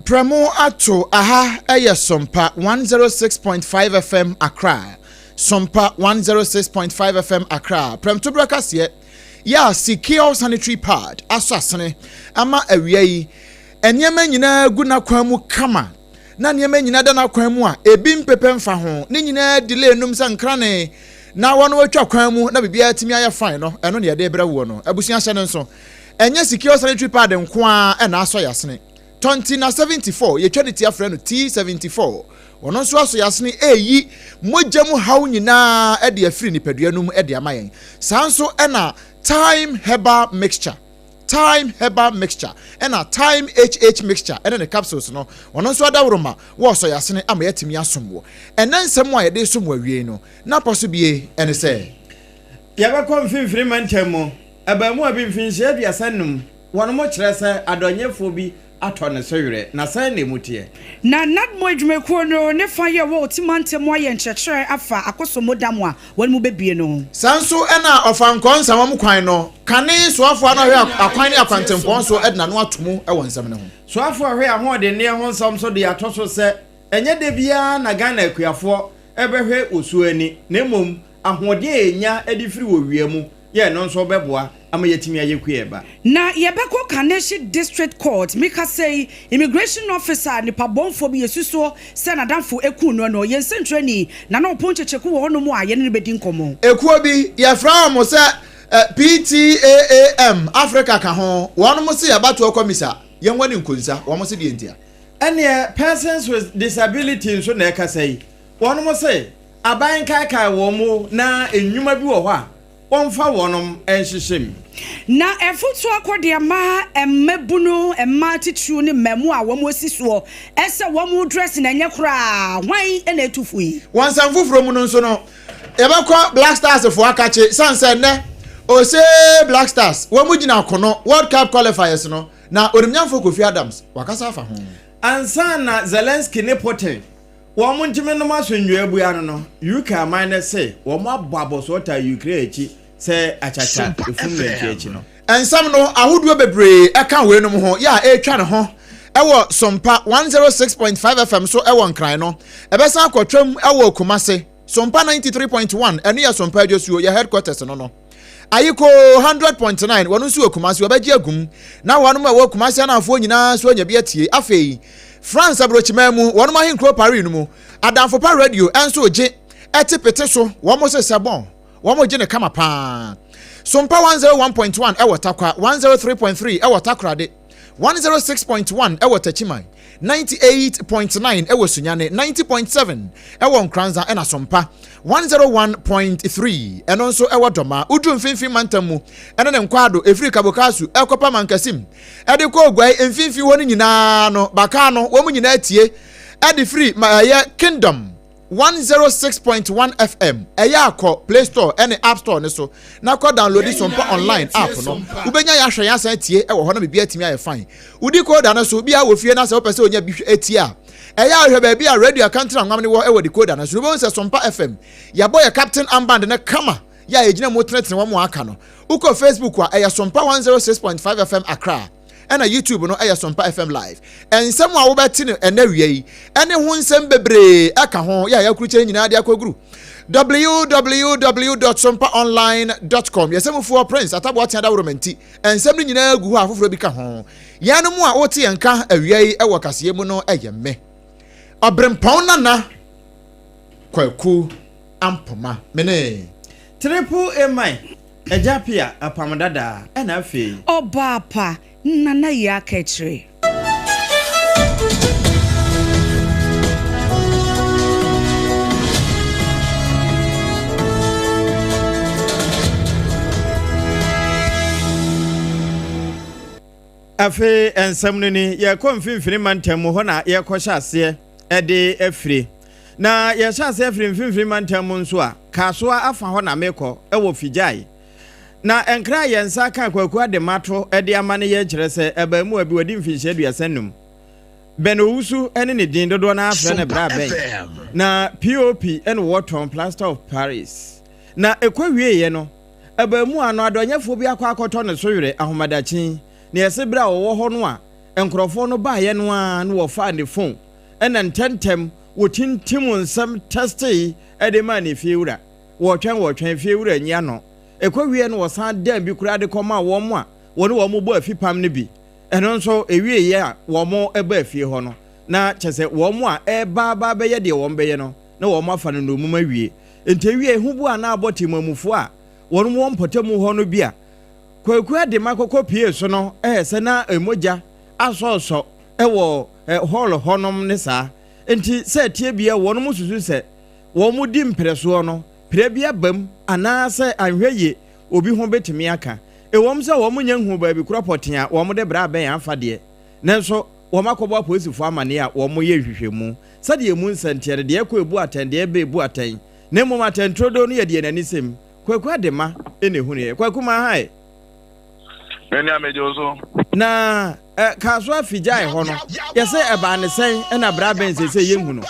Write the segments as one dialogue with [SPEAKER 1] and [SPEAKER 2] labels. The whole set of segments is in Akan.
[SPEAKER 1] Prɛmo ato aha yɛ Sompa 106.5 FM Accra. Sompa 106.5 FM Accra. Prɛmtoberɛ kaseɛ yɛ a Secure Sanitary Pad asɔ asene ama awia yi. Nneɛma nyinaa gu n'akwan mu kama na nneɛma nyinaa da n'akwan mu a ebi mpepɛ mfa ho ne nyinaa delay num sɛ nkrane na wɔn atwa kwan mu na biribiara atumi ayɛ fine no ɛno na yɛde brɛ woɔ no. Abusua hyɛ no nso ɛnyɛ Secure Sanitary Pad nko ara na asɔ yɛasene. Tɔnti na 74, yɛtwa ne ti afrɛ no T74. Ɔno nso aso yɛasene reyi mogya mu haw nyinaa de afiri nipadua no mu de ama yɛn. Saa nso na Thyme Herbal Mixture, Thyme Herbal Mixture, ɛna Thyme HH Mixture ne ne capsules no, ɔno nso adaworoma wɔ ɔsɔ yɛasene ama yɛatumi asom wo. Ɛnnɛ nsɛm a yɛde resom wo awiei no, n'apɔ so bie ne sɛ.
[SPEAKER 2] Yɛbɛkɔ Mfimfini Mantam mu. Abaamua bi, mfinhyia 35, Wɔnom kyerɛ sɛ adɔnyɛfoɔ bi atɔ ne so werɛ, na sɛn na emu teɛ?
[SPEAKER 3] Na NADMO adwumakuo no ne fa yi a ɛwɔ Oti mantam mu ayɛ nkyerɛkyerɛ afa Akosombo Dam a wɔn mu bɛbue no ho.
[SPEAKER 1] Saa nso na Ɔfankɔɔ Nsawam kwan no kane soafoɔ a na ɔhwɛ akwan ne akwantempɔn so de n'ano ato mu wɔ nsɛm no ho.
[SPEAKER 2] Soafoɔ a ɔhwɛ ahoɔdenneɛ ho nsɛm nso de ato so sɛ ɛnyɛ da biara na Ghana akuafoɔ bɛhwɛ osuo ani na mmom ahoɔden a yɛnya de firi owia mu yɛ ɛno nso bɛboa ama yɛatumi ayɛ kuayɛ.
[SPEAKER 3] Na yɛbɛkɔ Kaneshie District Court, mekasa yi, Immigration Officer a nipa bɔnfoɔ bi yɛsusuo sɛ n'adamfo kuu no no, yɛn sɛnkyerɛni Nana Opon Kyekyeku wɔ hɔnom a yɛne no bɛdi nkɔmmɔ.
[SPEAKER 1] Ekuo bi, yɛfrɛ wɔn sɛ PTAAM, Africa ka ho, wɔnom se abatoɔ kɔmisa, yɛnwɔ ne nkonsa, wɔn se deɛ ntia.
[SPEAKER 2] Ɛneɛ Persons with Disability nso na ɛkasa yi, wɔnom se aban nkaekae wɔn o na nnwuma bi wɔ hɔ a wɔmfa wɔnom nhyehyɛ mu.
[SPEAKER 3] Na afotuo akɔ de ama mmabunu, mmaa titiriw ne mmaamua a wɔn asi soɔ sɛ wɔn dress no ɛnyɛ koraa, hwan na ɛtu fo yi?
[SPEAKER 1] Wɔ nsɛm foforɔ mu no nso no, yɛbɛkɔ Black Stars foɔ akakye sane sɛ nnɛ Ose Black Stars wɔn gyina akono World Cup qualifiers no na Onimnyamfoɔ Kofi Adams wakasa afa ho.
[SPEAKER 2] Ansa na Zelensky ne Putin wɔn ntumi nnom asomdwoe abua no no, UK aman no se wɔn abɔ abɔsoɔ taa Ukraine akyi sɛ akyakya efunu nantwi akyi no.
[SPEAKER 1] Nsɛm no ahodoɔ bebree ka weinom ho yɛ a ɛretwa ne ho wɔ Sompa 106.5 FM so wɔ Nkran no, ɛbɛsan akɔtwam wɔ Kumase, Sompa 93.1, ɛno yɛ Sompa Adwosuo, yɛ headquarters no no. Ayikoo 100.9, wɔn nso wɔ Kumasi, wɔbɛgye agum na wɔn a ɛwɔ Kumasi anaafoɔ nyinaa nso anya bi atie. Afei, France aburokyiman mu, wɔn ahenkuro Paris no mu, Adamfo Pa Radio nso regye ɛte pete so, wɔn se sɛ bɔn, wɔn regye no kama paa. Sompa 101.1 ɛwɔ Tarkwa, 103.3 ɛwɔ Takoradi, 106.1 ɛwɔ Techiman, 98.9 wɔ Sunyani, 90.7 wɔ Nkoranza ɛna Sompa 101.3 ɛno nso wɔ Dɔma. Woduru Mfimfini Mantam mu ɛne ne nkwaado ɛfiri Kabokasu ɛkɔpa Mankasim ɛde kɔ Oguai mfimfini hɔ no nyinaa no bakaa no wɔn nyinaa tie ɛde firi ma ɛyɛ Kingdom 106.1 FM ɛyɛ a kɔ Play Store ɛne App Store no so na kɔ downloadi Sompa Online app no. Wobɛnya yɛ ahwɛ yɛn asan atie ɛwɔ hɔ na biribiara atumi ayɛ fine. Wo decoder no so, bia wɔ fie na sɛ wopɛ sɛ onya bi hwɛ tie a, ɛyɛ a hwɛ baabi a radio akantena nwam no wɔ ɛwɔ decoder no so no wobɛhu sɛ Sompa FM yɛabɔ yɛ Captain armband no kama yɛ a yɛgyina mu tenetene wɔn a aka no. Wokɔ Facebook a ɛyɛ Sompa 106.5 FM Accra. Ɛna YouTube no yɛ Sompa FM Live. Nsɛm a wobɛte no ɛnɛ awia yi ne ho nsɛm bebree ɛka ho yɛ a yɛakurukyɛ nyinaa de akɔguru www.sompaonline.com. Yɛsɛ mufoɔ Prince Ataboa Tea Daworo Manti. Nsɛm no nyinaa gu hɔ a foforɔ bi ka ho. Yɛn mu a wote yɛn nka awia yi wɔ kaseɛ mu no yɛ me Ɔberempɔn Nana Kwaku Ampoma. Mene
[SPEAKER 2] Triple A man. Agya Pia, apam dada, ɛna afei.
[SPEAKER 3] Ɔbaa pa, Nana Yaa Kɛkyerɛ.
[SPEAKER 2] Afei nsɛm no ni, yɛrekɔ Mfimfini Mantam mu hɔ na yɛrekɔhyɛ aseɛ de afire. Na yɛhyɛ aseɛ firi Mfimfini Mantam mu nso a, Kasoa afa hɔ na mekɔ, wɔ Figyae. Na nkra a yɛn nsa aka Kwaku Ademato de ama no yɛ kyerɛ sɛ abaamua bi, wadi mfinhyia 35. Ben Owusu ne ne din, dodoɔ no ara frɛ no Bra Ben. Na POP na wɔtɔn, Plaster of Paris. Na ɛkɔ wieeɛ no, abaamua no, adɔnyɛfoɔ bi akɔ akɔtɔ ne so werɛ ahomadakye. Na yɛse berɛ a ɔwɔ hɔ no a, nkorɔfoɔ no baeɛ no ara na wɔfaa ne phone ɛna ntɛntɛm wɔtintim nsɛm tɛstee de maa ne fiewura. Wɔretwɛn wɔretwɛn, fiewura anyi ano. Ɛkɔwieɛ no wɔsan dan bi koraa de kɔmaa wɔn a wɔne wɔn bɔ afipam no bi. Ɛno nso ɛwieeɛ a wɔbaa fie hɔ no, na kyerɛ sɛ wɔn a ɛreba aba abɛyɛ deɛ wɔbɛyɛ no, na wɔafa no nnommum awie. Enti ɛwiee, huboa a na abɔ Temamufoɔ a wɔn wɔ mpɔtamu hɔ no bi a Kwaku Adema kɔkɔ piee so no ɛyɛ sɛ na mogya asɔɔsɔ wɔ hall hɔnom ne saa. Enti sɛ ɛteɛ biara wɔnom susu sɛ wɔn di mprɛsoɔ no, pira bi aba mu anaasɛ anhwɛ yie obi ho bɛtumi aka. Ɛwom sɛ wɔn nnya nhuu baabi korɔ pɔtee a wɔn de bra abɛn afa deɛ, nanso wɔn akɔbɔ apolisifoɔ amaneɛ a wɔn yɛ nhwehwɛmu. Sɛdeɛ emu nsɛm teɛ no, deɛ ɛkɔ ɛbu atɛn, deɛ ɛba ɛbu atɛn, na mmom atɛnturodoo no yɛ deɛ n'ani sɛm. Kwaku Adema na ɛhunuiɛ. Kwaku Mahae.
[SPEAKER 4] Me nua megye wo so.
[SPEAKER 2] Na ɛ Kasoa Figyae hɔ no, yɛse ɛbaa ne sɛn ɛna bra bɛn seesei yɛnhu no?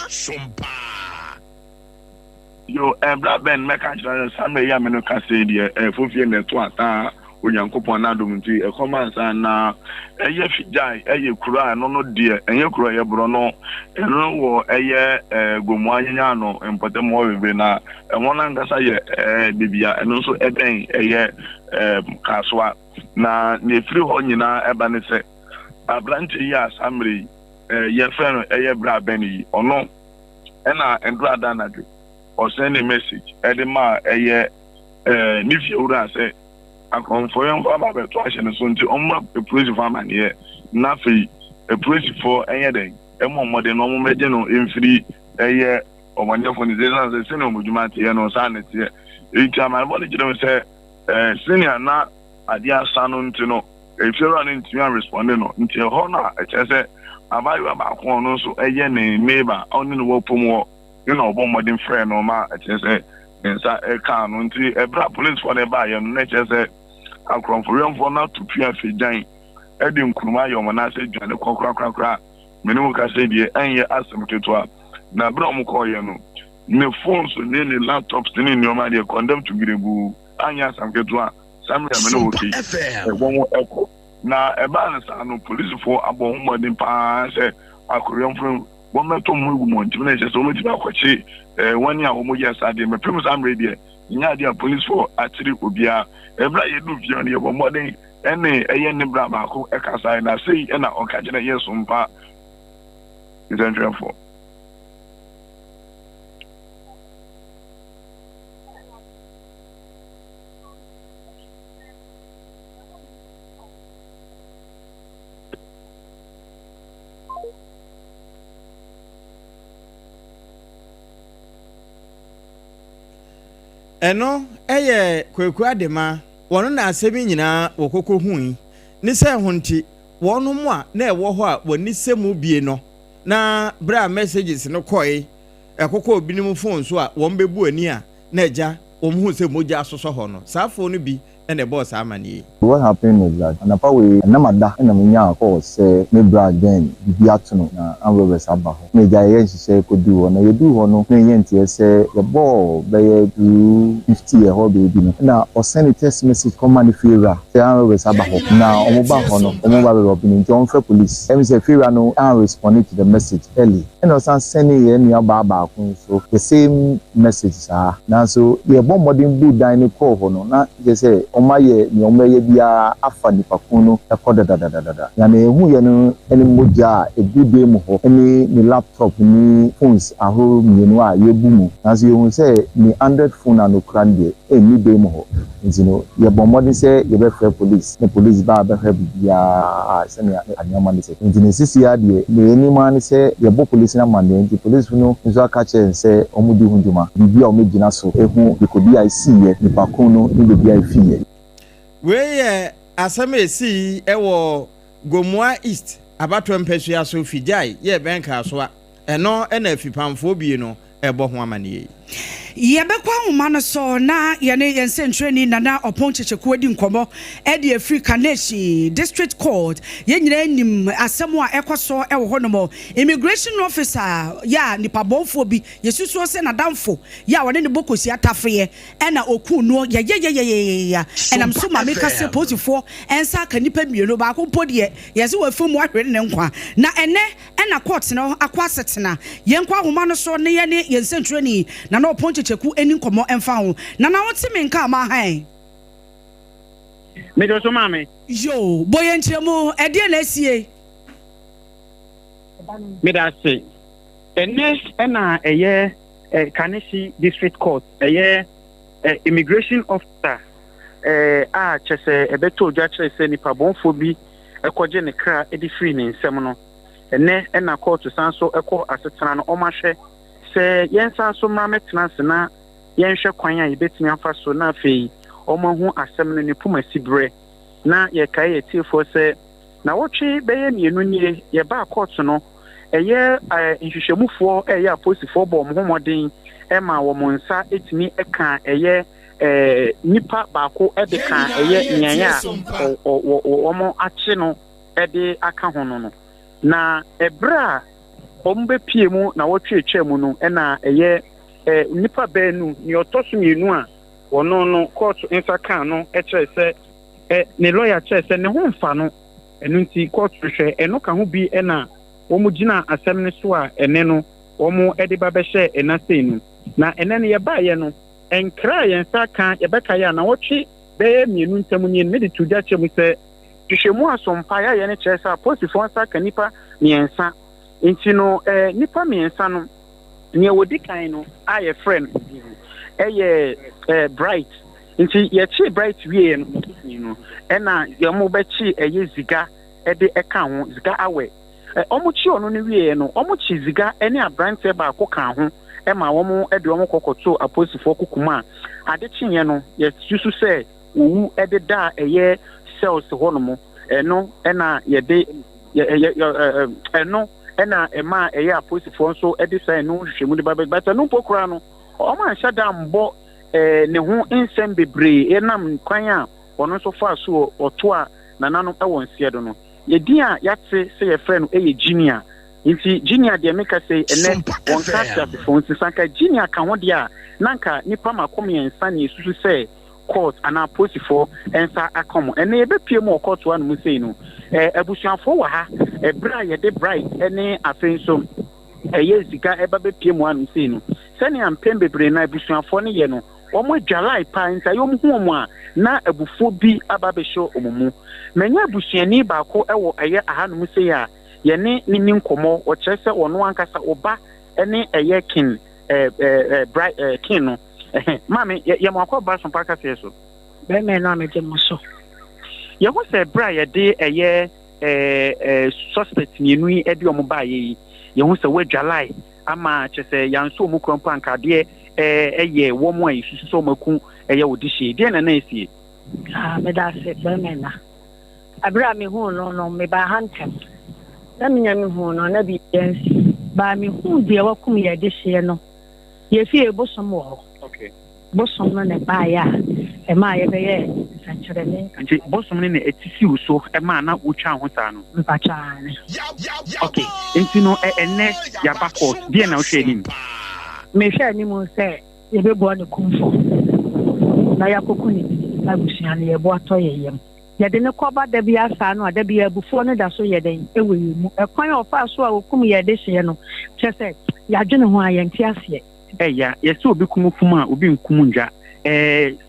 [SPEAKER 4] Yo, eh, bra bɛn mɛka akyerɛ no saa mmerɛ yi a me no ka sei deɛ eh, fofie na ɛto ataa Onyankopɔn n'adom nti ɛkɔm ansa na ɛyɛ Figyae ɛyɛ kuro a ɛno no deɛ ɛnyɛ kuro ɛyɛ borɔno ɛno wɔ ɛyɛ eh, Gomoa nyanya ano mpɔtam hɔ bebree na ɛhɔ no ankasa yɛ eh, baabi a ɛno nso ɛbɛn ɛyɛ eh, Kasoa. Na nea ɛfiri hɔ nyinaa ɛba ne sɛ, aberanteɛ yi a saa mmerɛ yi yɛfrɛ no ɛyɛ berɛ a bɛn yi, ɔno ɛna ndora da anadwo ɔsɛn ne message ɛde maa ɛyɛ ne fiewura sɛ akorɔmfoɔ yɔnko aba abɛto ahyɛ ne so nti ɔmmɔ apolisifoɔ amaneɛ na afei apolisifoɔ ɛnyɛ dɛn ɛmmɔ mmɔden na wɔmmɛgye no mfiri ɛyɛ ɔbɔneɛfoɔ no sɛ sɛ sɛnea wɔn adwuma teɛ no saa na ɛteɛ. Enti amanebɔ no kyerɛ mu sɛ Sɛnea na ade asa no nti no, efiewura no antumi anrespɔnde no. Nti ɛhɔ no a, ɛkyerɛ sɛ abaayewa baako a ɔno nso yɛ ne neighbor a ɔne no wɔ fam hɔ no na ɔbɔɔ mmɔden frɛɛ no ma ɛkyerɛ sɛ ne nsa kaa no. Nti ɛberɛ a polisfoɔ no baeɛ no, na ɛkyerɛ sɛ akorɔmfo-wɛmfoɔ no ato pua afi gyan de nkuruma ayɛ wɔn nan ase dwane kɔ korakorakora. Me ne wo kasa yi deɛ, ɛnyɛ asɛm ketewa. Na berɛ a wɔkɔeɛ no, Ne phones ne ne laptops ne nneɛma deɛ condemn to gireguu anyɛ asɛm ketewa saa mmerɛ a me ne wo te wɔn ɛkɔ na ɛbaa no saa no polisifoɔ abɔ ho mmɔden paa sɛ akɔwɛmfo no wɔmmɛtɔ wɔn agu mmɔnten na ɛkyɛ sɛ wɔbɛtumi akɔkye wɔn a wɔyɛ saa deɛ mɛpem saa mmerɛ deɛ nyɛ adeɛ a polisifoɔ akyere obiara ɛberɛ a yɛdu fie no yɛbɔ mmɔden ɛne ɛyɛ ne bra baako ɛkasae na sei ɛna ɔka kyerɛ yɛ sompa nsɛntwerɛfoɔ.
[SPEAKER 2] Ɛno yɛ Kwaku Adema, wɔn na asɛm yi nyinaa wɔkɔkɔ hui, ne sɛ ho nti wɔnom a na ɛwɔ hɔ a wɔn ani sɛ mu bie no na berɛ a messages no kɔe ɛkɔkɔɔ binom phone so a wɔn bɛbu ani a na agya wɔn huu sɛ mogya asosɔ hɔ no, saa phone no bi na ɛbɔɔ saa amaneɛ yi.
[SPEAKER 5] What happened is that anapa wei na mada na me nyaa call sɛ me bra Ben biribi ato no na armed robbers aba hɔ na agya yɛyɛ nhyehyɛɛ kɔduu hɔ na yɛduu hɔ no na ɛnyɛ nteɛ sɛ yɛbɔɔ bɛyɛ 2:50 ɛhɔ baabi no na ɔsɛne text message kɔma ne fie wura sɛ armed robbers aba hɔ na ɔmo ba hɔ no ɔmo ba bɛ rob no nti ɔmfrɛ police. Ɛyɛ me sɛ fiewura no an respond to the message early ɛna ɔsan sɛnee yɛn nua baa baako nso the same message saa. Nanso yɛbɔ mmɔden buu dan no kɔɔ hɔ no na kyerɛ sɛ ɔmo ayɛ nea ɔmo bɛyɛ biara afa nipa ko no kɔ dadadadada. Na nea yɛhuiɛ no ne mogya a ɛgu dan mu hɔ ne ne laptop ne phones ahorow mmienu a yɛabu mu. Nanso yɛhuu sɛ ne android phone a na okura no deɛ ɛnni dan mu hɔ. Nti no, yɛbɔ mmɔden sɛ yɛbɛfrɛ polis, na polis ba bɛhwɛ biribiara sɛnea nneɛma no te. Nti no, seesei ara deɛ, nea yɛnim ara ne sɛ yɛbɔ polis no amanneɛ, nti polisifo no nso aka akyerɛ yɛn sɛ wɔdi ho dwuma, biribi a wɔbɛgyina so ahu dekode a esiiɛ, nipa ko no ne baabi a efiiɛ.
[SPEAKER 2] Wei yɛ asɛm a esii wɔ Gomoa East abatoɔ mpasua so, Fijai, yɛ bɛn Kasoa. Ɛno na afipamfoɔ bie no rebɔ ho amanneɛ yi.
[SPEAKER 3] Yɛbɛkɔ ahoma no so na yɛne yɛn nsɛntwerɛni Nana Ɔpɔn Kyekyeku adi nkɔmmɔ de afiri Kaneshie District Court. Yɛn nyinaa nim asɛm a ɛkɔ so wɔ hɔnom. Immigration officer yɛ a nipabɔnfoɔ bi yɛsusuo sɛ n'adamfo yɛ a ɔne ne bɔ kosua tafeɛ ɛna ɔkuu noɔ yɛyɛyɛyɛyɛyɛya. Ɛnam so ma meka sɛ polisifoɔ nsa aka nnipa mmienu, baako mpo deɛ yɛse wafiri mu ahwere ne nkwa. Na ɛnnɛ ɛna court no akɔ asetena. Yɛnkɔ ahoma no so na yɛne yɛn nsɛntwerɛni Nana Ɔpɔn Kyekyeku nni nkɔmmɔ mfa ho. Nana wote me nka ama hɛn?
[SPEAKER 6] Mede so maame.
[SPEAKER 3] Yoo, bɔ yɛn nkyerɛmu, ɛdeɛn na asie?
[SPEAKER 6] Meda ase. Ɛnnɛ ɛna ɛyɛ Kaneshie District Court, ɛyɛ Immigration Officer a kyɛ sɛ ɛbɛtɔ dwa kyerɛ sɛ nipa bɔnfoɔ bi kɔgye ne kra de firi ne nsam no. Ɛnnɛ ɛna kɔɔto san so kɔ asetena no, wɔahwɛ sɛ yɛnsan so mmra mmɛtena ase na yɛnhwɛ kwan a yɛbɛtumi afa so na afei wɔahu asɛm no ne poma siberɛ. Na yɛkae yɛn atiefoɔ sɛ nawɔtwe bɛyɛ mmienu nie yɛbaa kɔɔto no, ɛyɛ nhwehwɛmufoɔ ɛyɛ apolisifoɔ bɔ wɔn ho mmɔden ma wɔn nsa tumi ka ɛyɛ nipa baako de ka ɛyɛ nea a wɔn akye no de aka ho no no. Na ɛberɛ a wɔn bɛpie mu na wɔtwe mu no, ɛna ɛyɛ nipa baanu, nea ɔtɔ so mmienu a wɔno no kɔɔto nsa kaa no kyerɛ sɛ ne lɔya kyerɛ sɛ ne ho mfa no, ɛno nti kɔɔto hwɛ ɛno ka ho bi ɛna wɔn gyina asɛm no so a ɛnɛ no wɔn de ba bɛhyɛ ɛna sei no. Na ɛnɛ no yɛbaeɛ no, nkra a yɛn nsa ka yɛbɛka yɛ a na wɔtwe bɛyɛ mmienu ntam nie no, mede to dwa kyerɛ mu sɛ hwehwɛmu asompa yɛayɛ no kyerɛ sɛ apolisifoɔ nsa ka nnipa mmiɛnsa. Nti no nnipa mmiɛnsa no, nea wɔdi kan no a yɛfrɛ no ɛyɛ Bright. Nti yɛkyee Bright wieɛ no, ɛna wɔn bɛkye ɛyɛ Ziga ɛde ɛka ho, Ziga Awɛ. Wɔn kye ɔno no wieɛ no, wɔn kye Ziga ɛne aberanteɛ baako ka ho ɛma wɔn ɛde wɔn kɔkɔto apolisifoɔ kukum a ade kyeeɛ no yɛsusu sɛ owu ɛde da ɛyɛ cells hɔnom. Ɛno ɛna yɛde ɛno ɛna ɛma ɛyɛ apolisifoɔ nso ɛde saa ɛno nhwehwɛmu de ba bɛ bɛtɛ no mpo koraa no, wɔn anhyɛ da mbɔ ne ho nsɛm bebree ɛnam kwan a ɔno nso fa so ɔto a nananom ɛwɔ nseɛ do no. Yɛdin a yɛate sɛ yɛfrɛ no ɛyɛ Junior. Nti Junior deɛ meka sɛ ɛnɛ wɔn ka ateasefoɔ nti sanka Junior ka ho deɛ a na nka nipa mako mmiɛnsa ne esusu sɛ court anaa apolisifoɔ nsa aka wɔn. Ɛnɛ yɛbɛpie mu wɔ court hɔ anom sei no, abusuafoɔ wɔ ha ɛberɛ a yɛde Bright ne afei nso ɛyɛ Ziga ɛba bɛpie mu anom sei no, sɛnea mpɛn bebree na abusuafoɔ no yɛ no, wɔn adwalae paa nti ayɛ wɔn hu wɔn a na abufuo bi aba abɛhyɛ wɔn mu. Manya abusuani baako ɛwɔ ɛyɛ ahanom sei a yɛne ne ni nkɔmmɔ, ɔkyerɛ sɛ ɔno ankasa ɔba ne ɛyɛ Ken Bright Ken no. Maame, yɛ mo akɔ ba sompa kaseɛ so.
[SPEAKER 7] Bɛrima no a megye mo so.
[SPEAKER 6] Yɛho sɛ berɛ a yɛde ɛyɛ suspect mmienu yi de wɔn baeɛ yi, yɛho sɛ wɔadwalae ama kyerɛ sɛ yɛanso wɔn kura mpo anka adeɛ ɛyɛ wɔn a yɛsusu sɛ wɔn aku ɛyɛ wɔ de hyie. Deɛ na na esie?
[SPEAKER 7] Meda ase bɛrima na. Abere a mehuu no no, mebaa ha ntɛm. Na menya mehuu no na biribiara nsi. Baa mehuu deɛ wakum yɛ de hyeɛ no. Yɛfie bosom wɔ hɔ. Bosom no na ɛbaeɛ a ɛmaa yɛbɛyɛ nsɛnkyerɛnne.
[SPEAKER 6] Nti bosom no na ɛti siw so ɛmaa na wotwa ho saa no?
[SPEAKER 7] Mpatwa ne.
[SPEAKER 6] Okay. Nti no ɛnɛ yɛaba court. Deɛ na wohwɛ anim?
[SPEAKER 7] Mehwɛ anim sɛ yɛbɛbua ne kumfɔ na yɛakɔku ne bi na abusua no yɛbo atɔ yɛ yam. Yɛde ne kɔba da bi asa no a da bi abufuo no da so yɛ dɛn ɛwɔ yɛn mu. Ɛkwan a ɔfaa so a wɔkum yɛ de hyeɛ no kyerɛ sɛ yɛadwene ho a yɛnte aseɛ.
[SPEAKER 6] Ɛya yɛsɛ obi kum fum a obi nkum ndwa.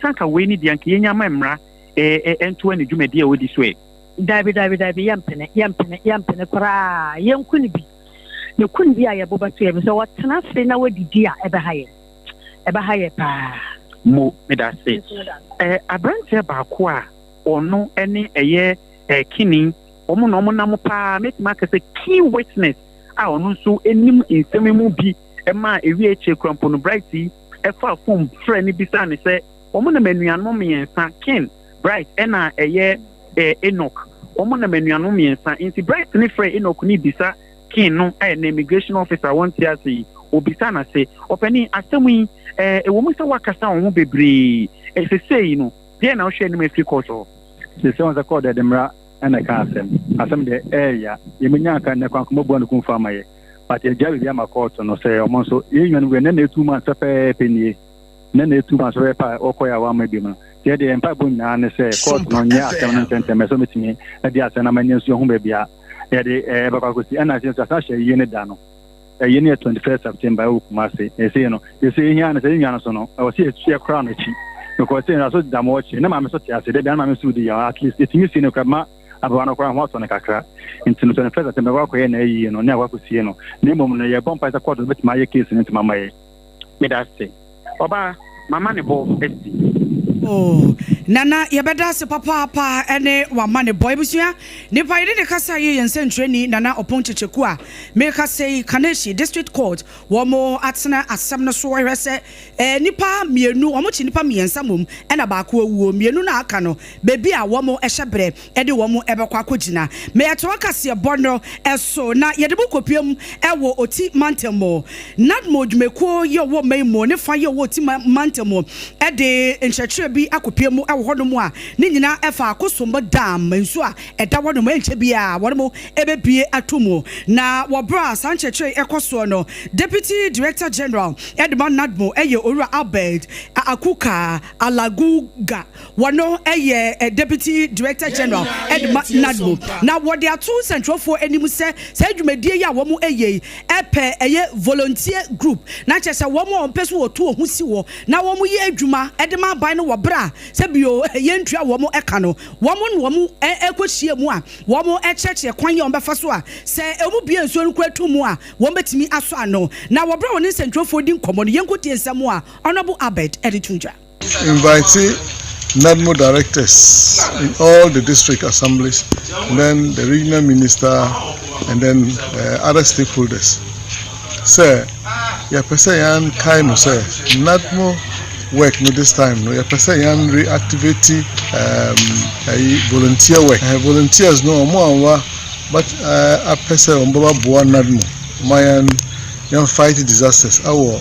[SPEAKER 6] Sanka wei ne deɛ anka yɛnya ma mmara ɛntoa ne dwumadi a wɔdi so ɛ.
[SPEAKER 7] Dabi dabi dabi, yɛmpene yɛmpene yɛmpene koraa. Yɛnku ne bi. Ne ku ne bi a yɛbo bɛto yɛ sɛ wɔtena ase na wɔdidi a ɛbɛha yɛn. Ɛbɛha yɛ paa.
[SPEAKER 6] Mo meda ase. Aberanteɛ baako a ɔno ne ɛyɛ Kini, wɔn na wɔn nam paa, mɛtumi aka sɛ key witness a ɔno nso anim nsɛm mu bi ma ewie akyire kura mpo no, Bright yi ɛfa phone frɛ ne bisa ne sɛ wɔn nam anuanom mmiɛnsa, Ken, Bright ɛna ɛyɛ Enoch, wɔn nam anuanom mmiɛnsa. Nti Bright ne frɛ Enoch ne bisa Ken no ɛyɛ na immigration officer wɔn te ase yi, Wɔbisaa no ase, Ɔpanin, asɛm yi, ɛɛ, ɛwɔ mu sɛ woakasa wo ho bebree, ɛ, sesei no, deɛn na wohwɛ anim afiri kɔɔto hɔ?
[SPEAKER 8] Sesei wɔn sɛ kɔɔ deɛ de mmara na ɛka asɛm. Asɛm deɛ ɛɛya. Yɛbɛnya anka nnɛ kwan kɔmɔbua no kumfɔ ama yɛ. But yɛgya biribi ama kɔɔto no sɛ ɔmo nso yɛn nua no wura nnɛ na ɛtu months pɛpɛɛpɛ nie. Nnɛ na ɛtu months pɛpɛɛpɛ a ɔkɔɛ a wamma biom no. Nti yɛdeɛ yɛn mpaebɔ nyinaa ne sɛ kɔɔto no nyɛ asɛm no ntɛntɛm ɛsɛ ɔmɛtumi de asɛm no ama nyɛ nso yɛhu baabi a yɛde ɛbɛkɔ akɔsi. Ɛna nso asan ahyɛ ayie no da no. Ɛyɛ no yɛ 21st September ɛwɔ Kumasi. Ɛsɛ no, ɛsɛ ehia no sɛ yɛn nua no so no, ɛwɔ sɛ yɛtu yɛkora no akyi. Because sɛ yɛn so da mo akyi, ne maame so te ase, dabi ne maame so di yaw, at least etumi sie no kora ma abewa no kora ho atɔ no kakra. Nti no 21st September ɛwɔ akɔyɛ na ayie no, ne akɔ akɔsie no. Na mmom no yɛbɔ mpae sɛ kɔɔto no bɛtumi ayɛ case no ntɛm ama yɛn.
[SPEAKER 6] Meda ase. Ɔbaa, m'amanebɔ asi.
[SPEAKER 3] Oh, Nana, yɛbɛda ase papaapa ne w'amanebɔ. Abusua, nipa yɛne ne kasa yi yɛ nsɛntwerɛni Nana Ɔpɔn Kyekyeku a merekasa yi, Kaneshie District Court, wɔn atena asɛm no so hwɛ sɛ eh, nipa mmienu, wɔn kye nipa mmiɛnsa mmom ɛna baako awuo, mmienu no a aka no, baabi a wɔn hyɛ berɛ de wɔn bɛkɔ akɔgyina. Ma yɛtoa kaseɛbɔ no so na yɛde mo kɔpue mu wɔ Oti mantam mu. NADMO dwumakuo yi a ɔwɔ ɔman yi mu ne fa yi a ɔwɔ Oti mantam mu de nkyerɛkyerɛ bi akɔpue mu wɔ hɔnom a ne nyinaa ɛfa Akosombo Dam nsuo a ɛda hɔnom ɛnkyɛ biara wɔn bɛbue ato mu. Na wɔ berɛ a saa nkyerɛkyerɛ yi ɛkɔ soɔ no, Deputy Director General de ma NADMO yɛ Owura Albert Akuka Alaguga. Wɔno yɛ Deputy Director General de ma NADMO. Na wɔde ato nsɛntwerɛfoɔ anim sɛ saa dwumadie yi a wɔn yɛ yi pɛ ɛyɛ volunteer group na kyerɛ sɛ wɔn a wɔpɛ sɛ wɔtu wɔn ho si hɔ na wɔn yɛ adwuma de ma aban no wɔ berɛ a sɛ bio yɛntua wɔn ka no wɔn na wɔn kɔ hyia mu a wɔn kyerɛkyerɛ kwan yi a wɔn bɛfa so a sɛ wɔn bue nsuo no koraa to mu a wɔn bɛtumi asɔ ano. Na wɔ berɛ a wɔne nsɛntwerɛfoɔ di nkɔmmɔ no yɛnkɔtie nsɛm a Honourable Abed de to dwa.
[SPEAKER 9] Invite NADMO directors in all the district assemblies, and then the regional minister, and then uh, other stakeholders. Sɛ yɛpɛ sɛ yɛn kae no sɛ NADMO work no this time no yɛpɛ sɛ yɛn reactivate um, ayi volunteer work. Uh, volunteers no wɔn a wɔn but uh, apɛ sɛ wɔn bɛba boa NADMO ma yɛn yɛn fight disasters awɔ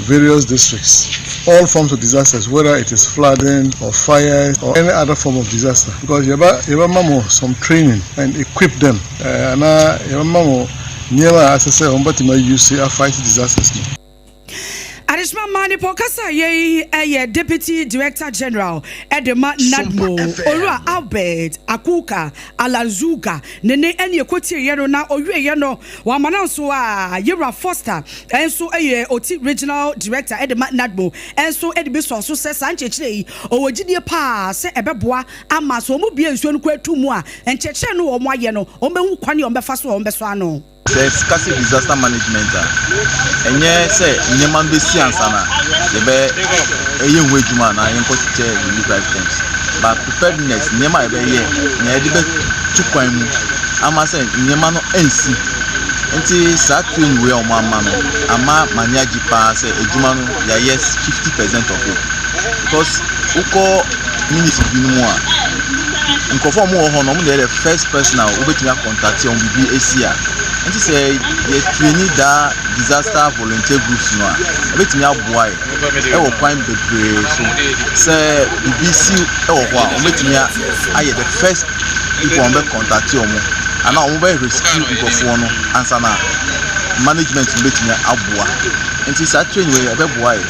[SPEAKER 9] various districts all forms of disasters whether it is flooding or fires or any other form of disaster because yɛba yɛbɛma mo some training and equip them eh, anaa yɛbɛma mo nneɛma a asɛ sɛ wɔn bɛtumi ayuse afight disasters no.
[SPEAKER 3] Adesima mmaa nipa ɔkasa yei yɛ Deputy Director General de ma NADMO, Owura Albert Akuka Alanzuga ne ne ɛne ɛkɔtieeɛ no na ɔwieeɛ no wama no nso a Yewura Foster nso yɛ Oti Regional Director de ma NADMO nso de bi sɔɔ so sɛ saa nkyerɛkyerɛ yi ɔwɔ gyidie paa sɛ ɛbɛboa ama sɛ wɔn bue nsuo no koraa to mu a nkyerɛkyerɛ no wɔn ayɛ no wɔn bɛhu kwan a wɔn bɛfa so a wɔn bɛsɔ ano.
[SPEAKER 10] Sɛ yɛka sɛ disaster management a, ɛnyɛ sɛ nneɛma no bɛsi ansa na yɛbɛyɛ ho adwuma anaa yɛnkɔkyekyɛ relief items. But preparedness, nneɛma a yɛbɛyɛ, nea yɛde bɛto kwan mu ama sɛ nneɛma no ansi. Nti saa training wei a wɔama no, ama m'ani agye paa sɛ adwuma no yɛayɛ 50% of it. Because wokɔ ministry binom a, nkurɔfoɔ a wɔwɔ hɔ no, wɔn na ɛyɛ the first person a wobɛtumi akɔntate wɔn biribi asi a. Nti sɛ yɛ traini daa disaster volunteer groups no a, ɛbɛtumi aboa yɛ ɛwɔ kwan bebree so. Sɛ biribi si wɔ hɔ a, wɔbɛtumi ayɛ the first people a wɔbɛkɔntate wɔn anaa wɔbɛ rescue nkurɔfoɔ no ansa na management no bɛtumi aboa. Nti saa training wei ɛbɛboa yɛ.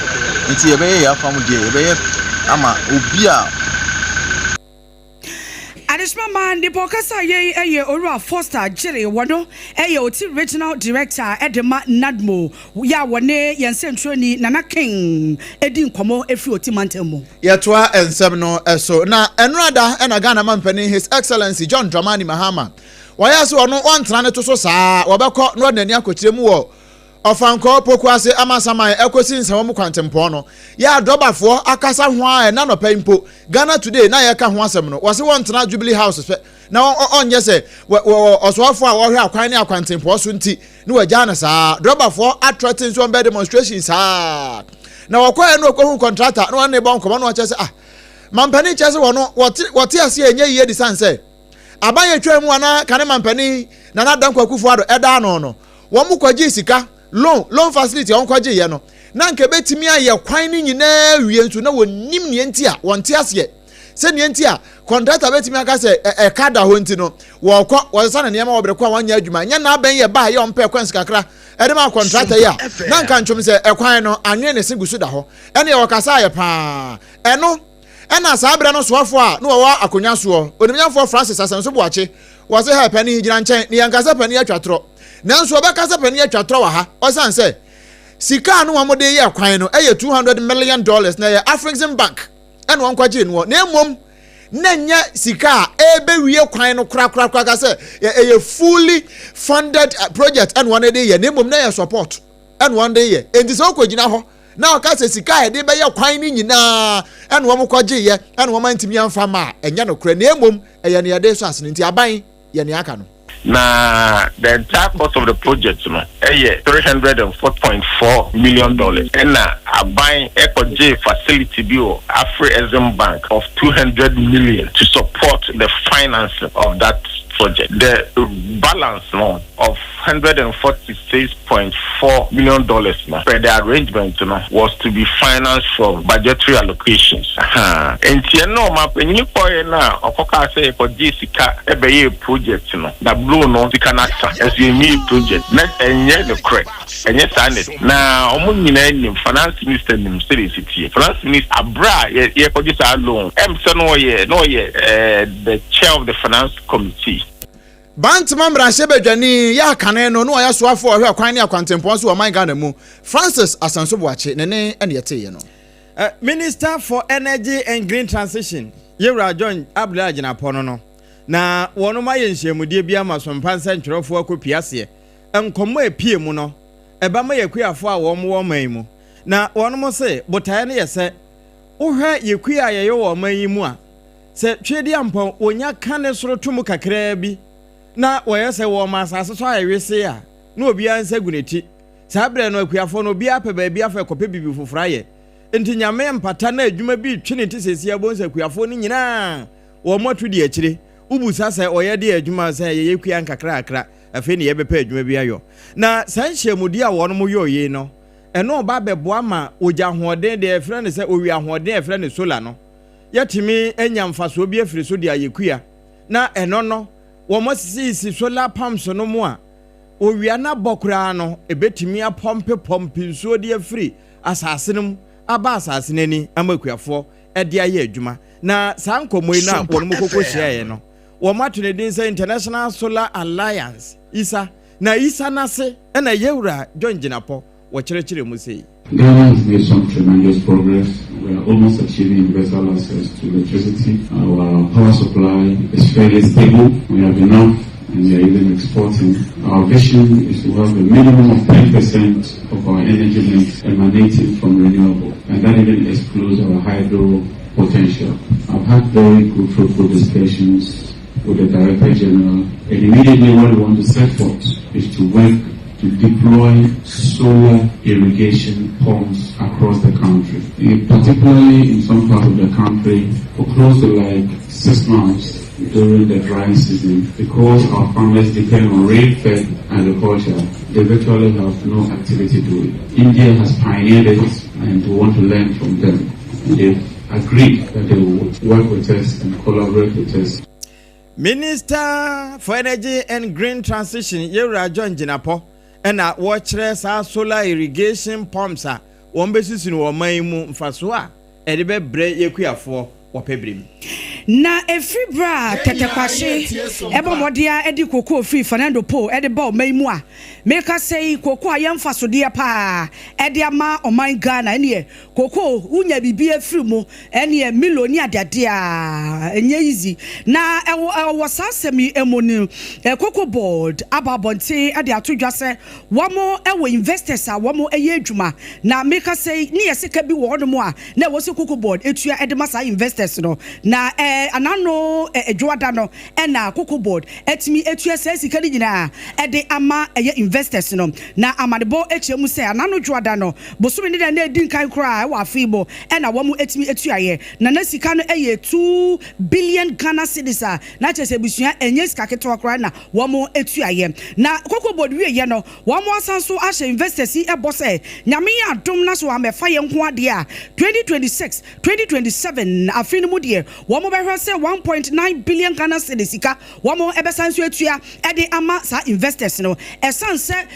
[SPEAKER 10] Nti yɛbɛyɛ yɛn afa mu deɛ yɛbɛyɛ ama obi a.
[SPEAKER 3] Adesima ma nipa ɔkasa yei yɛ Owura Foster Gyere wɔno yɛ Oti Regional Director de ma NADMO yɛ a wɔne yɛn sɛntwerɛni Nana King di nkɔmmɔ firi Oti mantam mu.
[SPEAKER 1] Yɛtoa nsɛm no so na ɛnora da na Ghana mampanin His Excellency John Dramani Mahama wɔyɛ sɛ ɔno ɔntena ne to so saa wɔbɛkɔ na ɔde n'ani akɔkyerɛ mu wɔ Ɔfankɔɔ Pokuase Amasaman ɛkɔsi Nsawam kwantempɔn no, yɛ a drɔbafoɔ akasa ho ara ɛnnɛ anɔpa yi mpo, Ghana Today na yɛreka ho asɛm no, wɔse wɔntena Jubilee House pɛ na ɔnyɛ sɛ wɔ ɔsoafoɔ a ɔhwɛ akwan ne akwantempɔn so nti na wɔagyaa no saa. Drɔbafoɔ atrɛte nso wɔbɛyɛ demonstration saa. Na wɔkɔɛ no wɔkɔhu kɔntrata na wɔne ne bɔ nkɔmmɔ na wɔkyerɛ sɛ ah, mampanin kyerɛ sɛ wɔno wɔte aseɛ ɛnyɛ yie de sane sɛ aban yɛtwa mu anaa kane mampanin Nana Dankwa Akufo-Addo ɛda ano no, Wɔkɔgyee sika Loan facility a wɔkɔgyeeɛ no, na anka ɛbɛtumi ayɛ kwan no nyinaa awie nso na wɔnnim nea nti a wɔnte aseɛ sɛ nea nti a kɔntrata bɛtumi aka sɛ ɛka da hɔ nti no wɔkɔ wɔsesa ne nneɛma wɔ bere ko a wɔnyɛ adwuma nyɛ n'abɛn yɛ baa yɛ ɔmpɛ kwan kakra ɛde ma kɔntrata yi a na nka ntwom sɛ ɛkwan no anwene ne se gu so da hɔ ɛne ɛwɔ kasa ayɛ paa ɛno ɛna saa berɛ no soafoɔ a na wɔwɔ akonnwa soɔ onimnyamfoɔ Francis Asɛnso Boakye wɔse hɛ panin gyina nkyɛn ne yɛnka sɛ panin atwa torɔ nanso ɔbɛka sɛ panin atwa torɔ wɔ ha ɔsan sɛ Sika a na wɔde reyɛ kwan no yɛ $200 million na ɛyɛ Afrexim Bank na wɔkɔgyee noɔ na mmom na ɛnyɛ sika a ɛrebɛwie kwan no korakorakora ka sɛ ɛyɛ fully funded eh, project ɛna wɔn de yɛ na mmom na ɛyɛ support ɛna wɔn de yɛ enti sɛ wokɔgyina hɔ na ɔka sɛ sika a yɛde bɛyɛ kwan no nyinaa ɛna wɔn kɔgyeeɛ ɛna wɔn antumi amfa ma a ɛnyɛ nokorɛ na mmom ɛyɛ nea yɛde sɔ asene nti aban yɛ nea aka no.
[SPEAKER 11] Na the entire cost of the project no yɛ $304.4 million ɛna aban kɔgyee facility bi wɔ Afri-Exim Bank of 200 million to support the financing of that project. The balance no of $146.4 million no per the arrangement no was to be financed from budgetary allocations. Ahaa. Nti ɛno ɔmanpanyin kɔeɛ no a ɔkɔkaa sɛ yɛkɔgyee sika bɛyɛɛ project no na loan no sika no asa nso yɛnwiee project na ɛnyɛ nokorɛ. Ɛnyɛ saa na ɛte. Na wɔn nyinaa nim, finance minister nim sɛdeɛ ɛsi teɛ. Finance minister, aberɛ a yɛ yɛrekɔgye saa loan, ɛm sɛ na ɔyɛ na ɔyɛ ɛɛ the chair of the finance committee.
[SPEAKER 1] Bantama mmarahyɛbadwani yɛ akane no na ɔyɛ soafoɔ a ɔhwɛ kwan ne akwantempɔn so wɔ ɔman Ghana mu, Francis Asanso Boakye, ne ne na yɛteeɛ no.
[SPEAKER 2] Minister for Energy and Green Transition, Yewura John Abdulai Jinapor no no, na wɔnom ayɛ nhyiamudie bi ama Sompa nsɛntwerɛfoɔ akɔpue aseɛ. Nkɔmmɔ a ɛpue mu no, ɛba ma yɛ akuafoɔ a wɔn wɔ ɔman yi mu. Na wɔnom se botaeɛ no yɛ sɛ, wohwɛ yɛ kua a yɛyɛ wɔ ɔman yi mu a, Sɛ Tweaduampɔn wɔnya ka ne soro to mu kakraa bi na wɔyɛ sɛ wɔrema asase so ayɛ wesee a, na obiara nsa gu ne ti. Saa berɛ no, akuafoɔ no, obiara pɛ baabi afa kɔpɛ biribi foforɔ ayɛ. Enti Nyame mpata na adwuma bi retwe ne ti seesei a, wobɛhu sɛ akuafoɔ no nyinaa wɔn atu di akyire. Wobisa sɛ ɔyɛ deɛ adwuma a, sɛ yɛyɛ kua nkakrakra, afei na yɛbɛpɛ adwuma bi ayɔ. Na saa nhyiamudie a wɔnom yɔɔ yei no, ɛno reba abɛboa ma ogya ahoɔden, deɛ yɛfrɛ no sɛ owia ahoɔden a yɛfrɛ no solar no, yɛatumi anya mfasoɔ bi afiri so de ayɛ kua, na ɛno no wɔasisisi solar pumps no mu a owia no abɔ koraa no ɛbɛtumi apɔmpe pɔmpe nsuo de afiri asase no mu aba asase no ani ama akuafoɔ de ayɛ adwuma. Na saa nkɔmmɔ yi no a wɔn kɔkɔ hyiaeɛ no, wɔn ato ne din sɛ International Solar Alliance, ISA, na ISA no ase na Yɛwura John Jinapor wɔkyerɛkyerɛ mu sei.
[SPEAKER 12] Ghana has made some tremendous progress. We are almost achieving universal access to electricity. Our power supply is fairly stable. We have enough and we are even exporting. Our vision is to have a minimum of 10% of our energy mix emanating from renewable, and that even excludes our hydro potential. I've had very good fruitful discussions with the Director General, and immediately what we want to set forth is to work to deploy solar irrigation pumps across the country, particularly in some parts of the country for close to like 6 months during the dry season. Because our farmers depend on rain-fed agriculture, they virtually have no activity doing. India has pioneered it and we want to learn from them. And they've agreed that they will work with us and collaborate with us.
[SPEAKER 2] Minister for Energy and Green Transition, Yewura John Jinapor, ɛna wɔkyerɛ saa solar irrigation pumps a wɔn bɛsisi no wɔ ɔman yi mu mfasoɔ a ɛde bɛbrɛ yɛkuafoɔ wɔpɛ bere mu.
[SPEAKER 3] Na ɛfiri berɛ a Tetteh Quarshie ɛbɔ mmɔden a de kokoo firi Fernando Po de ba ɔman yi mu a meka sɛ yi kokoo a yɛ mfasodeɛ paa ɛde ama ɔman Ghana ɛneɛ kokoo wonya biribi afiri mu ɛneɛ Milo ne adeadeɛ a ɛnyɛ easy na ɛwɔ ɛwɔ saa asɛm yi mu no Cocoa Board aba abɔnten de ato dwa sɛ wɔn ɛwɔ investors a wɔn ɛyɛ adwuma na meka sɛ ne yɛ sika bi wɔ hɔnom a na ɛwɔ sɛ Cocoa Board etua ɛde ma saa investors no na Anano Dwoada no na Cocoa Board atumi atua saa sika no nyinaa de ama ɛyɛ investors no. Na amanebɔ kyerɛ mu sɛ anano Dwoada no bosome ne da na ɛdi nkan koraa wɔ afe yi mu na wɔn atumi atuaeɛ. Na na sika no yɛ 2 billion Ghana cedis a na kyerɛ sɛ abusua ɛnyɛ sika ketewa koraa na wɔn atuaeɛ. Na Cocoa Board wieɛ no wɔn asan nso ahyɛ investors yi bɔ sɛ Nyame yɛ adom na sɛ wɔammɛfa yɛn nko adeɛ a 2026 2027 afe no mu deɛ, wɔbɛhwɛ sɛ 1.9 billion Ghana cedis sika wɔn bɛsan nso atua de ama saa investors no. Ɛsan sɛ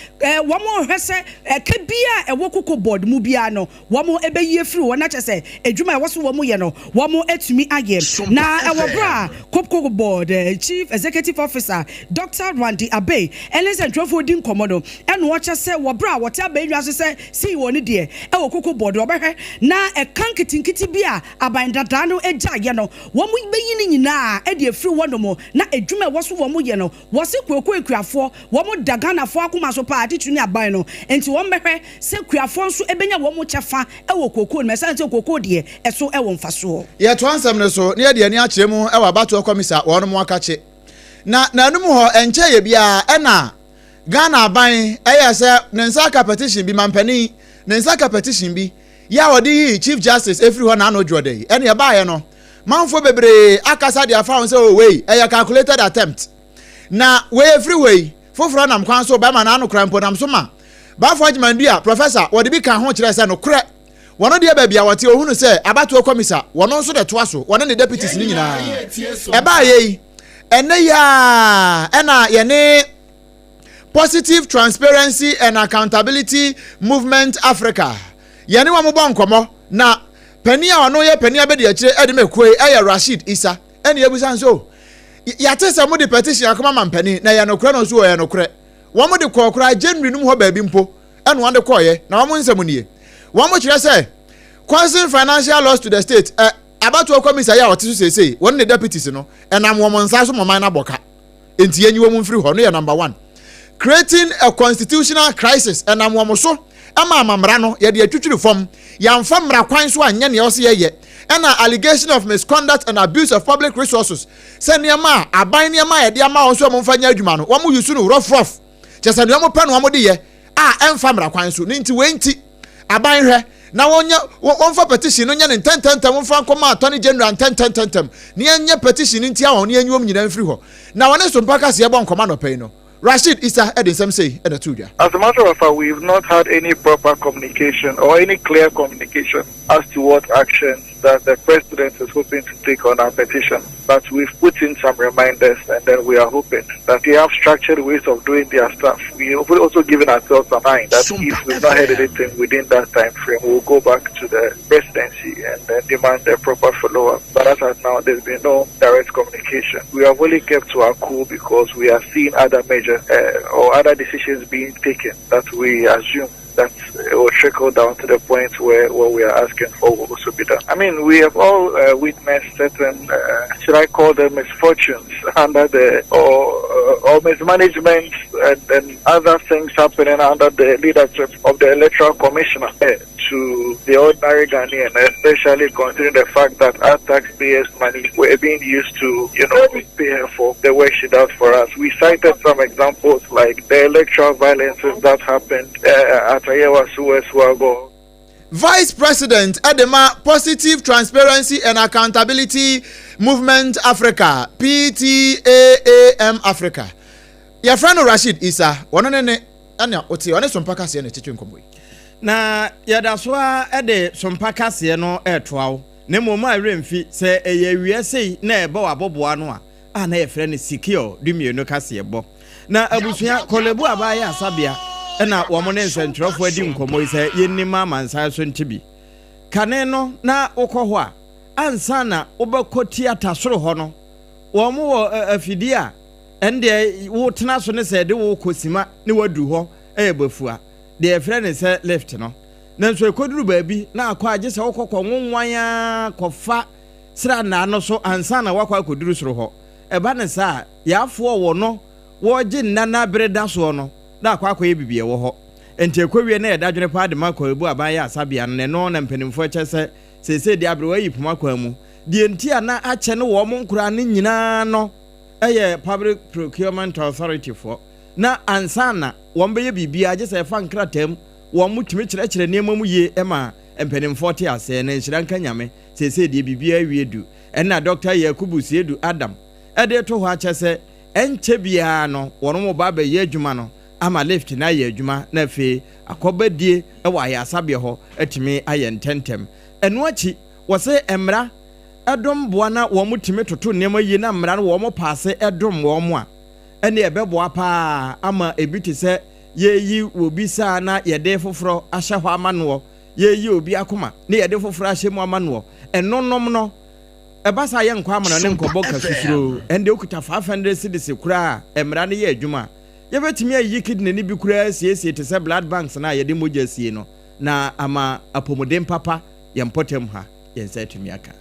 [SPEAKER 3] wɔn rehwɛ sɛ ɛka biara a ɛwɔ Cocoa Board mu biara no wɔn bɛyi afiri hɔ na kyerɛ sɛ adwuma a ɛwɔ so wɔn yɛ no wɔn atumi ayɛ. Na ɛwɔ berɛ a Cocoa Board Chief Executive Officer Doctor Randy Abbey ne nsɛntwerɛfoɔ redi nkɔmmɔ no, ɛna ɔkyɛ sɛ wɔ berɛ a wɔte abannwa so sɛ CEO no deɛ ɛwɔ Cocoa Board wɔbɛhwɛ na ɛka nketenkete bi a aban dadaa no gyaeɛ no wɔbɛyi ne nyinaa de afiri hɔnom na adwuma a ɛwɔ so wɔyɛ no wɔse kooko akuafoɔ wɔn da Ghanafoɔ akoma so paa titiri ne aban no nti wɔbɛhwɛ sɛ kuafoɔ nso bɛnya wɔn kyɛfa wɔ kooko no mu ɛsiane sɛ kooko deɛ ɛso wɔ mfasoɔ.
[SPEAKER 1] Yɛtoa nsɛm no so na yɛde ani akyerɛ mu wɔ abatoɔ kɔmisa wɔnom akakye na nanom hɔ ɛnkyɛeɛ biara ɛna Ghana aban ɛyɛɛ sɛ ne nsa aka petition bi, mampanin ne nsa aka petition bi yɛ a ɔde yii Chief Justice efiri hɔ n'ano dwoɔ dɛ yi. Ɛne ɛbaeɛ no, manfoɔ bebree akasa de afa ho sɛ oh wei ɛyɛ calculated attempt. Na wei efiri hɔ yi, foforɔ nam kwan so bɛma n'ano kora mpo nam so ma Bafo Agyeman-Duah, Professor, wɔde bi ka ho kyerɛɛ sɛ nokorɛ wɔn deɛ baabi a wɔte ohunu sɛ abatoɔ kɔmisa wɔn nso de toa so wɔne ne deputies no nyinaa. Ɛbaeɛ yi, ɛnɛ yi ara ɛna yɛne Positive Transparency and Accountability Movement Africa yɛne wɔn bɔ nkɔmmɔ na panin a ɔno yɛ panin abɛdi akyire ɛde ma ekuo yi ɛyɛ Rasheed Issa ɛna yɛbusa nso yɛate sɛ mo de petition akɔma ma mpanin na ɛyɛ nokorɛ no nso ɛyɛ nokorɛ wɔn de kɔɔ koraa January no mu hɔ baabi mpo ɛna wɔn de kɔɔyɛ na wɔn nsɛm nie wɔn kyerɛ sɛ causing financial loss to the state ɛ abatoɔ kɔmisa yi a ɔte so seesei wɔn ne deputies no ɛnam wɔn nsa so ma ɔman no abɔ ka Enti yɛnyi wɔn mfiri hɔ no yɛ number one. Creating a constitutional crisis ɛnam wɔn so ɛma amamra no yɛde atwitwiri fam. Yɛamfa mmara kwan so anyɛ nea ɔsɛ yɛyɛ. Ɛna allegation of misconduct and abuse of public resources sɛ nneɛma a aban nneɛma a yɛde ama wɔn sɛ wɔn mfa nyɛ adwuma no wɔn use no rough rough. Kyɛ sɛ nea wɔn pɛ na wɔn de yɛ a ɛmfa mmara kwan so. Ne nti wei nti aban hwɛ na wɔnyɛ wɔmfa petition no nyɛ no ntɛntɛntɛm mfa nkɔma attorney general ntɛntɛntɛntɛm na yɛnyɛ petition no ntia wɔn na yɛnyi wɔn nyinaa mfiri hɔ na wɔne Sompa Kaseɛ bɔ nkɔmmɔ anɔpa yi no Rashid Issa de nsɛm sei na ɛtoo dwa.
[SPEAKER 13] As a matter of fact, we've not had any proper communication or any clear communication as to what actions that the president is hoping to take on our petition. But we've put in some reminders and then we are hoping that they have structured ways of doing their stuff. We have also given ourselves some time that if we've not heard anything within that time frame, we'll go back to the presidency and then demand a proper follow-up. But as of now, there's been no direct communication. We have only kept to our cool because we are seeing other measures uh, or other decisions being taken that we assume that it will trickle down to the point where what we are asking for will also be done. I mean, we have all uh, witnessed certain, uh, should I call them misfortunes under the, or, uh, or mismanagement and, and other things happening under the leadership of the electoral commissioner to the ordinary Ghanaian, especially considering the fact that our taxpayers' money were being used to, you know, pay her for the work she does for us. We cited some examples like the electoral violences that happened uh, at Ayawaso West Wuogon.
[SPEAKER 1] Vice President de ma Positive Transparency and Accountability Movement Africa, PTAAM Africa. Yɛfrɛ no Rashid Issa, wɔno ne ne ɛna ɔte ɔne Sompa Kaseɛ na ɛkyekye nkɔmmɔ yi.
[SPEAKER 2] Na yɛda so ara de Sompa Kaseɛ no retoa wo, na mmom a werɛ mfi sɛ ɛyɛ awia sei na ɛbɔ w'aboboa ano a, a na yɛfrɛ no Secure Dumienu Kaseɛbɔ. Na abusua Korle Bu Abaayɛ Asabea na wɔn ne nsɛntwerɛfoɔ adi nkɔmmɔ yi sɛ yɛnnim amansan so nte bi. Kane no na wokɔ hɔ a, ansa na wobɛkɔ tiata soro hɔ no, wɔn wɔ afidie a ɛndeɛ wotena so ne sɛ ɛde wo kɔ sima ne waduru hɔ yɛ bafua, deɛ yɛfrɛ no sɛ lift no. Nanso ɛkɔduru baabi na akɔ a gye sɛ wokɔ kɔ nwonwan ara kɔfa srannaa no so ansa na woakɔ akɔduru soro hɔ. Ɛba no saa a, yaafoɔ wɔ no wɔregye nna na bere da soɔ no na akɔ akɔyɛ biribi ɛwɔ hɔ. Enti ɛkɔwie na yɛ dadwene paa de ma Korle-Bu Aban yɛ asabea no na ɛno na mpanimfoɔ kyɛ sɛ seesei deɛ aberewa ayi poma kwan mu. Deɛ nti a na akyɛ ne wɔn nkoraa no nyinaa no yɛ Public Procurement Authority foɔ. Na ansa na wɔn bɛyɛ biribiara gye sɛ ɛfa nkrataa mu, wɔn tumi kyerɛkyerɛ nneɛma mu yie ma mpanimfoɔ te aseɛ. Na nhyira nka Nyame, seesei deɛ biribiara awie du. Ɛnna Dɔkta Yakubu Seidu Adam de reto hɔ akyɛ sɛ ɛnkyɛ biara no wɔn reba abɛyɛ adwuma no ama lift no ayɛ adwuma na afei akɔbadie wɔ ayaresabea hɔ atumi ayɛ ntɛntɛm. Ɛno akyi, wɔse mmara dom boa na wɔtumi toto nneɛma yie na mmara no wɔn paase dom wɔn a, ɛnneɛ ɛbɛboa pa ara ama ebi te sɛ yɛreyi obi saa na yɛde foforɔ ahyɛ hɔ ama noɔ, yɛreyi obi akoma na yɛde foforɔ ahyɛ mu ama noɔ. Ɛnonom no, ɛba saa yɛnkɔ amena ne nkɔbɔ ka susuro. Ɛnde wokuta 500 cedis koraa a, mmara no yɛ adwuma a, yɛbɛtumi ayiyi kidney no bi koraa asiesie te sɛ blood banks no a yɛde mogya sie no na ama apɔmuden papa yɛn mpɔtam ha yɛn nsa atumi aka.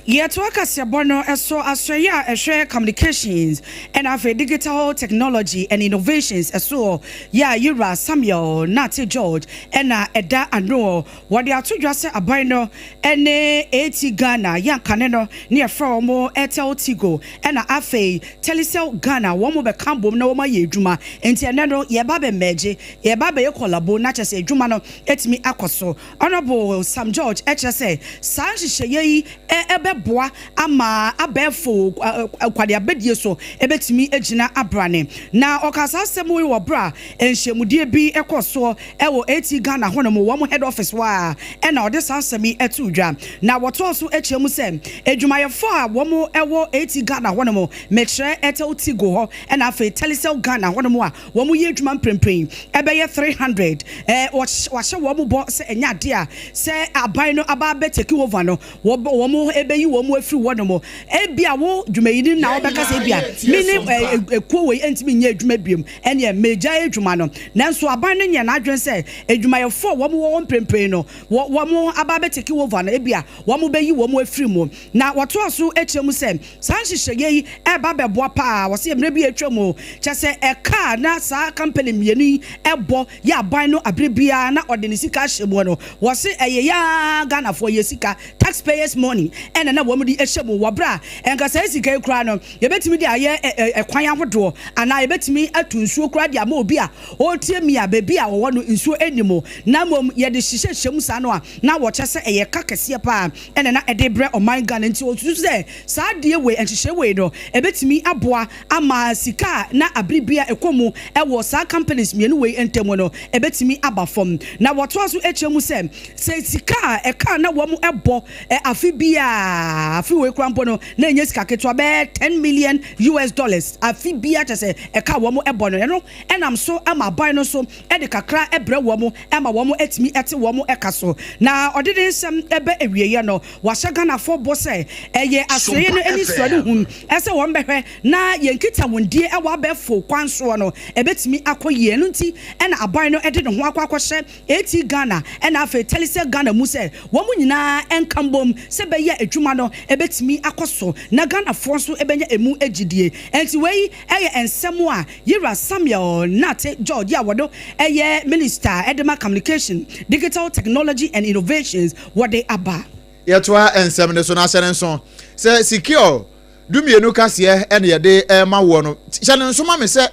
[SPEAKER 3] Yɛtoa kaseɛbɔ no so, Asoɛeɛ a ɛhwɛ Communications ɛna afei Digital Technology and Innovations soɔ yɛ a Yewura Samuel Nartey George ɛna ɛda ano. Wɔde ato dwa sɛ aban no ne AT Ghana yɛ ankane no ne yɛfrɛ wɔn Airtel Tigo ɛna afei Telecel Ghana wɔn bɛka abom na wɔn ayɛ adwuma. Nti ɛnɛ no yɛreba abɛ mɛgye, yɛreba abɛyɛ kɔlabo na kyerɛ sɛ adwuma no atumi akɔ so. Honourable Sam George kyerɛ sɛ saa nhyehyɛeɛ yi bɛboa ama abɛɛfo nkwaneabadie so bɛtumi agyina abrane. Na ɔkaa saa asɛm yi wɔ berɛ a nhyiamudie bi kɔɔ soɔ wɔ AT Ghana hɔnom, wɔn head office hɔ ara na ɔde saa asɛm yi too dwa. Na wɔtoaa so kyerɛ mu sɛ adwumayɛfoɔ a wɔn wɔ AT Ghana hɔnom, mekyerɛ Airtel Tigo hɔ na afei Telecel Ghana hɔnom a wɔyɛ adwuma mprempren bɛyɛ 300. Wɔahyɛ wɔn bɔ sɛ ɛnyɛ ade a sɛ aban no aba abɛ take over no, wɔbɛyi wɔn afiri hɔnom. Ebia wo dwumayini na wobɛka sɛ ebia me ne ekuo wei ntumi nyɛ adwuma biom, ɛneɛ megyae adwuma no. Nanso aban no nyɛ n'adwene sɛ adwumayɛfoɔ a wɔwɔ hɔ mprempren no, wɔn aba abɛ take over no, ebia wɔbɛyi wɔn afiri mu. Na wɔtoa so kyerɛ mu sɛ Saa nhyehyɛeɛ yi reba abɛboa pa ara. Wɔse mmerɛ bi a atwa mu, kyerɛ sɛ ɛka a na saa company mmienu yi bɔ yɛ aban no aberɛ biara na ɔde ne sika ahyɛ mu no, wɔse ɛyɛ yɛn ara Ghanafoɔ yɛn sika, tax payers money, ɛna na wɔn de hyɛ mu wɔ berɛ a nka saa sika yi koraa no yɛbɛtumi de ayɛ ɛkwan ahodoɔ anaa yɛbɛtumi atu nsuo koraa de ama obi a ɔretie mi a baabi a ɔwɔ no nsuo nni mu na mmom yɛde hyehyɛ mu saa no a na wɔkyɛ sɛ ɛyɛ ka kɛseɛ pa ara. na na ɛde rebrɛ ɔman Ghana nti ɔsusu sɛ saa adeɛ wei, nhyehyɛe wei no ɛbɛtumi aboa ama sika a na abere biara ɛkɔ mu wɔ saa companies mmienu wei ntam no ɛbɛtumi aba fam. Na wɔtoa so kyerɛ mu sɛ, sɛ sika a ɛka a na wɔn bɔ afe biara, afe wei koraa mpo no na ɛnyɛ sika ketewa, bɛyɛ 10 million US dollars afe biara kyerɛ sɛ ɛka a wɔn bɔ no, ɛno nam so ama aban no nso de kakra brɛ wɔn ma wɔn atumi te wɔn ka so. Na ɔde ne nsɛm bɛ awieɛ no, wahyɛ Ghanafoɔ bɔ sɛ ɛyɛ asoɛeɛ no anisoadehunu sɛ wɔn bɛhwɛ na yɛn nkitahondie wɔ abɛɛfo kwan soɔ no ɛbɛtumi akɔ yie. Ɛno nti na aban no de ne ho akɔ akɔhyɛ AT Ghana na afei Telecel Ghana mu sɛ wɔn nyinaa nka mbom sɛ ɛbɛyɛ a adwuma no bɛtumi akɔ so na Ghanafoɔ nso bɛnya ɛmu gyidie. Ɛnti wei yɛ nsɛm a Yewura Samuel Nartey George a wɔno yɛ Minister de ma Communication, Digital Technology and Innovations wɔde aba.
[SPEAKER 1] Yɛtoa nsɛm no so na hyɛ no nso sɛ Secure dumienu kaseɛ na yɛde rema woɔ no. Hyɛ no nso ma me sɛ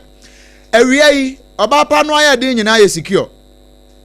[SPEAKER 1] awia yi ɔbaa pa no ayɛ den nyinaa yɛ secure.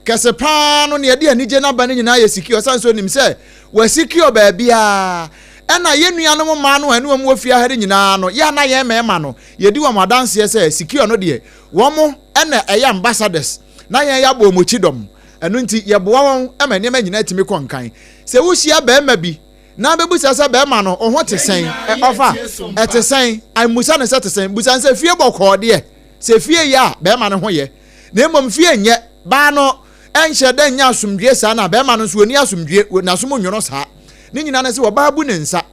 [SPEAKER 1] Kɛse paa no nea ɛde anigye no aba no nyinaa yɛ secure ɛsiane sɛ onim sɛ wasecure baabiara. Ɛna yɛn nuanom mmaa no a ɛne wɔn wɔ fie ha no nyinaa no, yɛ a na yɛn mmarima no, yɛdi wɔn adanseɛ sɛ secure no deɛ, wɔn na ɛyɛ ambassadors, na yɛn yɛabɔ wɔn akyi dɔm. Ɛno nti, yɛboa wɔn ma nneɛma nyinaa tumi kɔ nkan. Sɛ wohyia barima bi na bɛbusa sɛ barima no, wo ho te sɛn? Ɔfa, ɛte sɛn? Ammusa no sɛ te sɛn, busa no sɛ fie bɔkɔɔ deɛ? Sɛ fie yɛ a, barima no ho yɛ. Na mmom fie nyɛ, baa no nhyɛ da nnya asomdwoeɛ saa na barima no nso ɔnni asomdwoeɛ, n'asom nnwono saa. Ne nyinaa ne sɛ ɔbaa bu ne nsa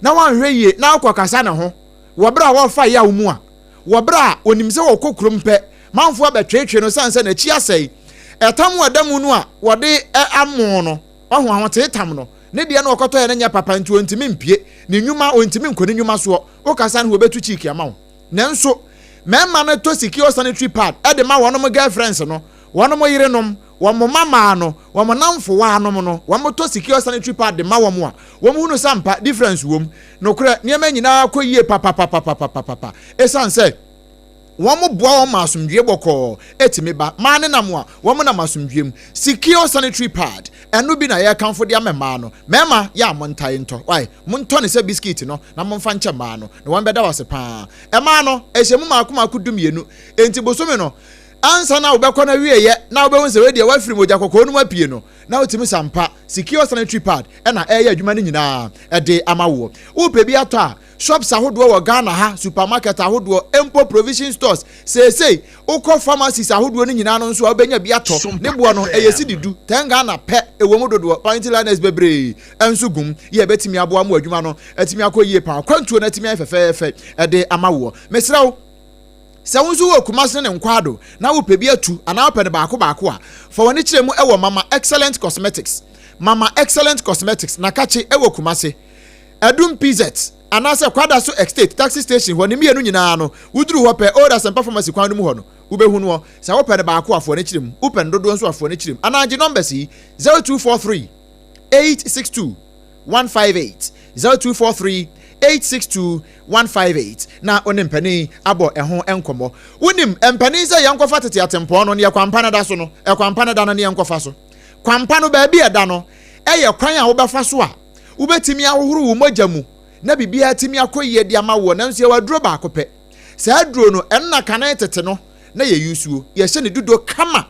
[SPEAKER 1] na wanhwɛ yie na akɔkasa ne ho wɔ berɛ a ɔrefa yaw mu a, wɔ berɛ a ɔnim sɛ ɔkɔ kurom pɛ, manfoɔ abɛtweetwee no sane sɛ n'akyi asɛe. Ɛtam a ɛda mu no a wɔde amo no, wahu ahotee tam no, ne deɛ no ɔkɔtɔeɛ no nyɛ papa nti ɔntumi mpue ne nnwuma, ɔntumi nkɔ ne nnwuma soɔ. Wokasa ne ho ɔbɛtu kyiiki ama wo. Nanso, mmarima no tɔ secure sanitary pad de ma wɔn girlfriends no, wɔn yerenom, Wɔn mmammaa no, wɔn nnamfowaanom no, wɔtɔ Secure Sanitary Pad de ma wɔn a, wɔhunu sɛ ampa, difference wom. Nokorɛ, nneɛma nyinaa kɔ yie papapapapapapa ɛsiane sɛ wɔboa wɔn ma asomdwoeɛ bɔkɔɔ tumi ba. Mmaa no nam a, wɔnam asomdwoeɛ mu. Secure Sanitary Pad, ɛno bi na yɛrekamfo de ama mmaa no. Mmarima, yɛ a montae ntɔ. Wai, montɔ no sɛ biscuit no na momfa nkyɛ mmaa no, na wɔbɛda wo ase pa ara. Mmaa no, ɛhyɛ mu mmaako mmaako dumienu, enti bosome no, Ansa na wobɛkɔ no awieɛ na wobɛhu sɛ wei deɛ woafiri mogya kɔkɔɔ no mu apue no, na wotumi sɛ ampa Secure Sanitary Pad na ɛreyɛ adwuma no nyinaa de ama woɔ. Wopɛ bi atɔ a, shops ahodoɔ wɔ Ghana ha, supermarket ahodoɔ, mpo provision stores. Seesei wokɔ pharmacies ahodoɔ no nyinaa no nso a wobɛnya bi atɔ. Ne boɔ no ɛyɛ cedi du, 10 Ghana pɛ, ɛwɔ mu dodoɔ, panty liners bebree nso gu mu yɛ ɛbɛtumi aboa ma w'adwuma no atumi akɔ yie paa, kwantuo no atumi ayɛ fɛfɛɛfɛ de ama woɔ. Mesrɛ wo, Sɛ wo nso wowɔ Kumasi ne Nkwado na wopɛ bi atu anaa wopɛ no baako baako a, fa w'ani kyerɛ mu wɔ Mama Excellent Cosmetics, Mama Excellent Cosmetics, Nakakye wɔ Kumasi, Adum PZ anaasɛ Kwadaso Estate Taxi Station hɔ, ne mmienu nyinaa no, woduru hɔ pɛ, Old Asempa Pharmacy kwan no mu hɔ no, wobɛhu noɔ. Sɛ wopɛ no baako a, fa w'ani kyerɛ mu, wopɛ no dodoɔ nso a, fa w'ani kyerɛ mu anaa gye numbers yi, 0243 862 158, 0243 862 158 na wo ne mpanin abɔ ɛho nkɔmmɔ. Wonim, mpanin sɛ yɛnkɔfa tete atempɔn no, neɛ kwampa no da so no, ɛkwampa no da no ne yɛnkɔfa so. Kwampa no, baabi a ɛda no, ɛyɛ kwan a wobɛfa so a wobɛtumi ahohoro wo mogya mu na biribiara atumi akɔ yie de ama woɔ, nanso yɛwɔ aduro baako pɛ. Saa aduro no, ɛno na kane tete no na yɛyusuo. Yɛhyɛ no dudo kama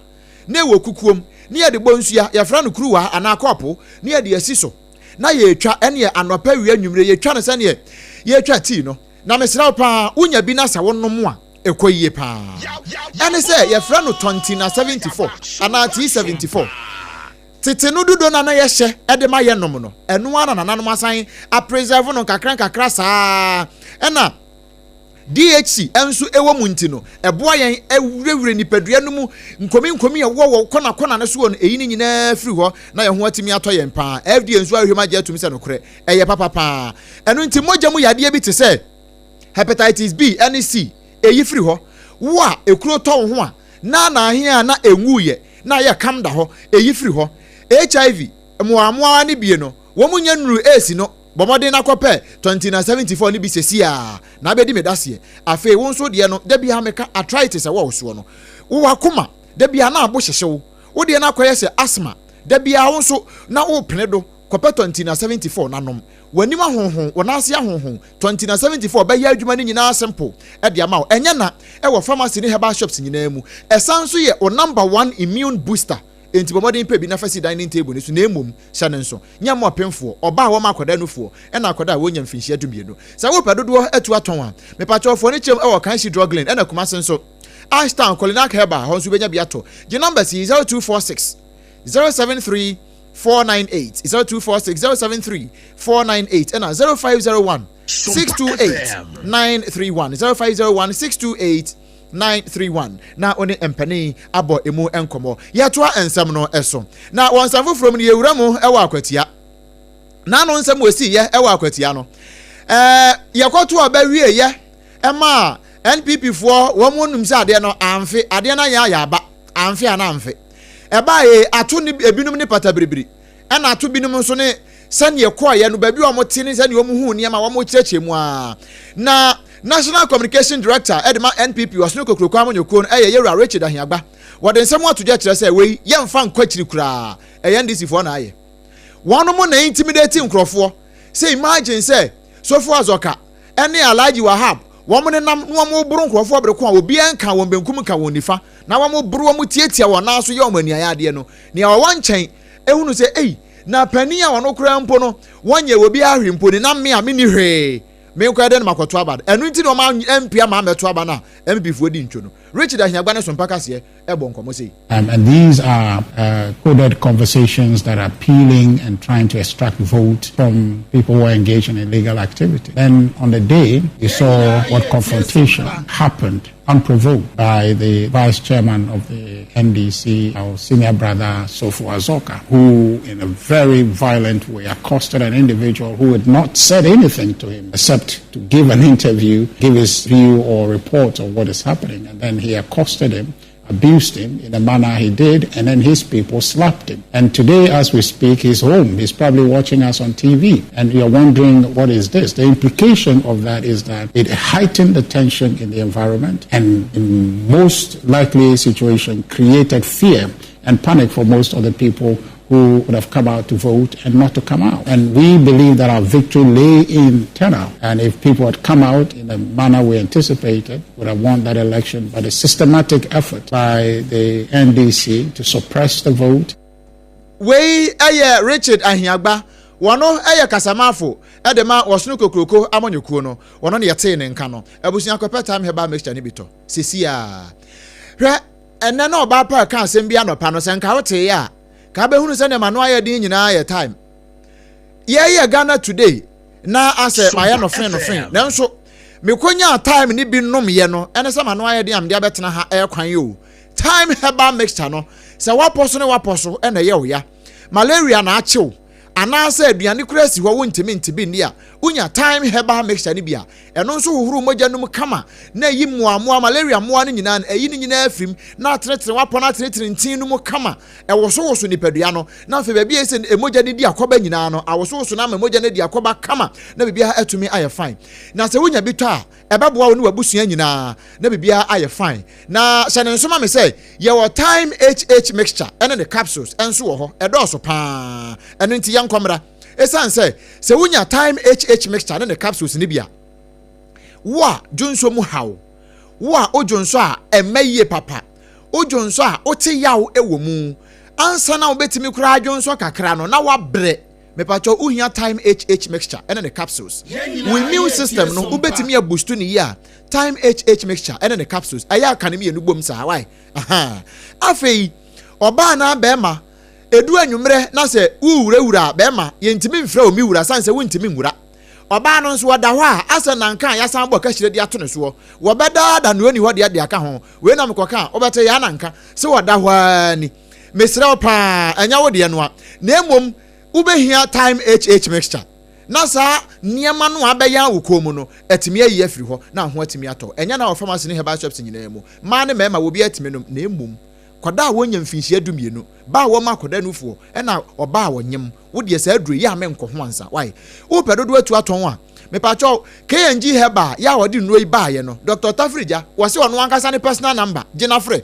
[SPEAKER 1] na ɛwɔ kukuom na yɛde bɔ nsua, yɛfrɛ no kuruwa anaa kɔɔpo, na yɛde asi so na yɛretwa, ɛneɛ anɔpa, awia, anwummere, yɛtwa no sɛdeɛ yɛretwa tii no. Na mesrɛ wo paa, wonya bi na sɛ wonom a, ɛkɔ yie paa. Ɛne sɛ yɛfrɛ no Tɔntina 74 anaa T74. Tete no dodo na na yɛhyɛ de ma yɛnom no, ɛno ara na nananom asan apreserve no nkakra nkakra saa. Ɛna DHC nso wɔ mu nti no, ɛboa yɛn wurawura nipadua no mu nkominkomi a ɛwɔ wɔ kɔnakɔna no soɔ no, ɛyi ne nyinaa firi hɔ na yɛn ho atumi atɔ yɛn paa. FDA nso ahwehwɛ mu agye atum sɛ nokorɛ, ɛyɛ papa paa. Ɛno nti mogya mu yadeɛ bi te sɛ hepatitis B ne C, ɛyi firi hɔ. Wo a ekuro tɔ wo ho a, na naahe a na ɛnwuiɛ na ayɛ kam da hɔ, ɛyi firi hɔ. HIV mmoawammoawa no bie no, wɔn nyɛ nnuru AIDS no. Bɔ mmɔden na kɔpɛ Tɔntina 74 no bi seesei ara, na abɛdi me daseɛ. Afei wo nso deɛ no, da biara meka, arthritis a ɛwɔ wo soɔ no, wowɔ akoma, da biara na abo hyehye wo. Wo deɛ no akɔyɛ sɛ asthma, da biara wo nso na worepene do. Kɔpɛ Tɔntina 74 na nom. W'anim ahonhon, wo nan ase ahonhon. Tɔntina 74 bɛyɛ adwuma no nyinaa simple de ama wo. Ɛnyɛ na, ɛwɔ pharmacy ne herbal shops nyinaa mu. Ɛsan nso yɛ wo number one immune booster. Enti bɔ mmɔden pɛ bi na fa si dining table no so, na mmom hyɛ no nso, nyɛ mma ɔpemfoɔ, ɔbaa a wɔma akwadaa nufoɔ, ɛna akwadaa a wɔnnya mfinhyia dumienu. Sɛ wopɛ dodoɔ atu atɔn a, mepakyɛw fa w'ani kyerɛm wɔ Kanshi Drug Lane ɛna Kumasi nso, Ash Town, Kolinak Herbal hɔ nso wobɛnya bi atɔ. Gye numbers yi, 0246 073 498, 0246 073 498 ɛna 0501 628 931, 0501 628 931 na wo ne mpanin abɔ emu nkɔmmɔ. Yɛtoa nsɛm no so. Na wɔ nsɛm foforɔ mu no, yɛwura mu wɔ akwatia. N'ano nsɛm wɔ siiɛ wɔ akwatia no. Ɛɛ yɛkɔto aba wieɛ ɛmaa NPP foɔ wɔn mu nim sɛ adeɛ no amfe, adeɛ no ayɛ ayɛ aba, amfe ana amfe. Ɛbaa yɛ ato ne ebinom ne pata biribiri, ɛna ato binom nso ne sɛdeɛ ɛkɔeɛ no, baabi a wɔte ne sɛdeɛ wɔhuu nneɛma a wɔkyerɛkyerɛ mu ara. Na National Communication Director de ma NPP Ɔsono Kokuroko Amanyɔkuo no yɛ Yɛwura Richard Ahiagba. Wɔde nsɛm ato dwa kyerɛ sɛ wei yɛmfa nkɔ akyiri koraa, ɛyɛ NDC foɔ na ayɛ. Wɔnom na intimidate nkurɔfoɔ sɛ imagine sɛ Sofo Azɔka ne Alhaji Wahab wɔn nenam na wɔn boro nkurɔfoɔ bere ko a obiara nka wɔn benkum nka wɔn nifa na wɔn boro wɔn tiatia wɔn nan so yɛ wɔn aniayadeɛ no, nea ɔwɔ nkyɛn ehunu sɛ ei na panin a ɔno koraa mpo no wɔnyɛ obiara hwee mpo ni na me a menni hwee menkɔyɛ dɛn na makɔto aba no. Ɛno nti na wɔn ampia maa mɛto aba no a MP foɔ di ntwo no. Richard Ahiagba ne Sompa Kaseɛ ɛbɔ nkɔmmɔ sei.
[SPEAKER 14] And these are coded conversations that are peeling and trying to extract vote from people who are engaged in illegal activity. Then on the day, you saw what confrontation happened unprovoked by the vice chairman of the NDC, our senior brother Sofo Azoka, who in a very violent way accosted an individual who had not said anything to him except to give an interview, give his view or report of what is happening. And then he accosted him. abused him in the manner he did, and then his people slapped him. And today, as we speak, he's home. He's probably watching us on TV. And you're wondering, what is this? The implication of that is that it heightened the tension in the environment and, in most likely situation, created fear and panic for most of the people who would have come out to vote and not to come out. And we believe that our victory lay in turnout. And if people had come out in the manner we anticipated, would have won that election. But a systematic effort by the NDC to suppress the vote.
[SPEAKER 1] Wei yɛ Richard Ahiagba, wɔno yɛ kasamafo de ma Wɔsono Kokroko amanyɔkuo no, wɔno na yɛtee ne nka no. Abusua kɔpɛ Thyme Herbal Mixture no bi tɔ sesiaa. Hwɛ, ɛnnɛ na ɔbaa pa reka asɛm bi anɔpa no, sɛ nka woteeɛ a, Ka bɛhunu sɛ nea m'ano ayɛ den nyinaa yɛ time. Yɛyɛ Ghana today na asɛ mayɛ no fe no fe nanso mekɔnyaa time ne bi nomyɛ no ɛne sɛ m'ano ayɛ den a mede abɛtena ha ɛrekwan yi o. Time herbal mixture no sɛ wapɔ so ne wapɔ so ɛna ɛyɛ wo ya. Malaria na akyew anaasɛ aduane koraa si hɔ wontumi nte bi nni a wonya thyme herbal mixture no bi a ɛno nso hohoro mogya no mu kama na ɛyi mmoammoa malaria mmoa no nyinaa no ɛyi ne nyinaa afiri mu na atenetene wapɔ no atenetene ntin no mu kama ɛwosowoso nipadua no na afei baabi a ɛsɛ mogya no di akɔba nyinaa no awosowoso no ama mogya no adi akɔba kama na biribiara atumi ayɛ fine na sɛ wonya bi tɔ a ɛbɛboa wo ne w'abusua nyinaa na biribiara ayɛ fine. Na hyɛ no nso ma me sɛ yɛwɔ Thyme HH mixture ne ne capsules nso wɔ hɔ, ɛdɔɔso paa. Ɛno nti yɛnkɔ mmra. Esiane sɛ sɛ wunya Thyme HH mixture ne ne capsules no bi a, wo a dwonsɔ mu haw wo a wodwonsɔ a ɛmma yie papa, wodwonsɔ a wote yaw wɔ mu, ansa na wobɛtumi koraa adwonsɔ kakra no na woabrɛ. Mepakyɛw wo hia Thyme HH mixture ɛne ne capsules. Wo immune system no wobɛtumi a boost no yie a Thyme HH mixture ɛne ne capsules ɛyɛ a ka ne mmienu bom saa wai ahaa. Afei ɔbaa anaa bɛɛma ɛdu anwummerɛ na sɛ worewurawura a bɛɛma yɛntumi mfrɛ wo me wura sane sɛ wontumi nwura. Ɔbaa no nso ɔda hɔ a asɛ nanka a yɛasan abɔ kahyire de ato ne soɔ. Wɔbɛdaada nea ɔnni hɔ deɛ de aka ho. Wei na mekɔka a wobɛte yaa nanka sɛ ɔda hɔ ara ni. Mesrɛ wo paa, ɛnyɛ wo deɛ noa, na mmom wobɛhia Thyme HH mixture na saa nneɛma no a abɛyan wo kɔn mu no atumi ayi afiri hɔ na wo ho atumi atɔ wo. Ɛnyɛ na wɔ pharmacy ne herbal shops nyinaa mu. Mmaa ne mmarima obiara tumi nom, na mmom kɔda a wɔnnya mfinhyia dumienu, ba a wɔma akɔda nufoɔ, ɛna ɔbaa a ɔnyem. Wo deɛ saa aduro yi yɛ a menkɔ ho ansa. Wai? Wopɛ dodoɔ atu atɔn a, mepakyɛw, KNG Herbal yɛ a wɔde nnuro yi baeɛ no, Doctor Tafirigya, wɔse ɔno ankasa ne personal number, gye na frɛ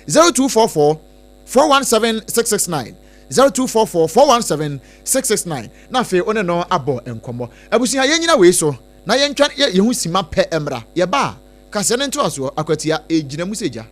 [SPEAKER 1] 0244 417 669, 0244 417 669, na afei wo ne no abɔ nkɔmmɔ. Abusua, yɛnnyina wei so na yɛntwa yɛn ho simma pɛ mmra. Yɛba a, kaseɛ no ntoasoɔ, akwatia, ɛgyina mu sɛ gya.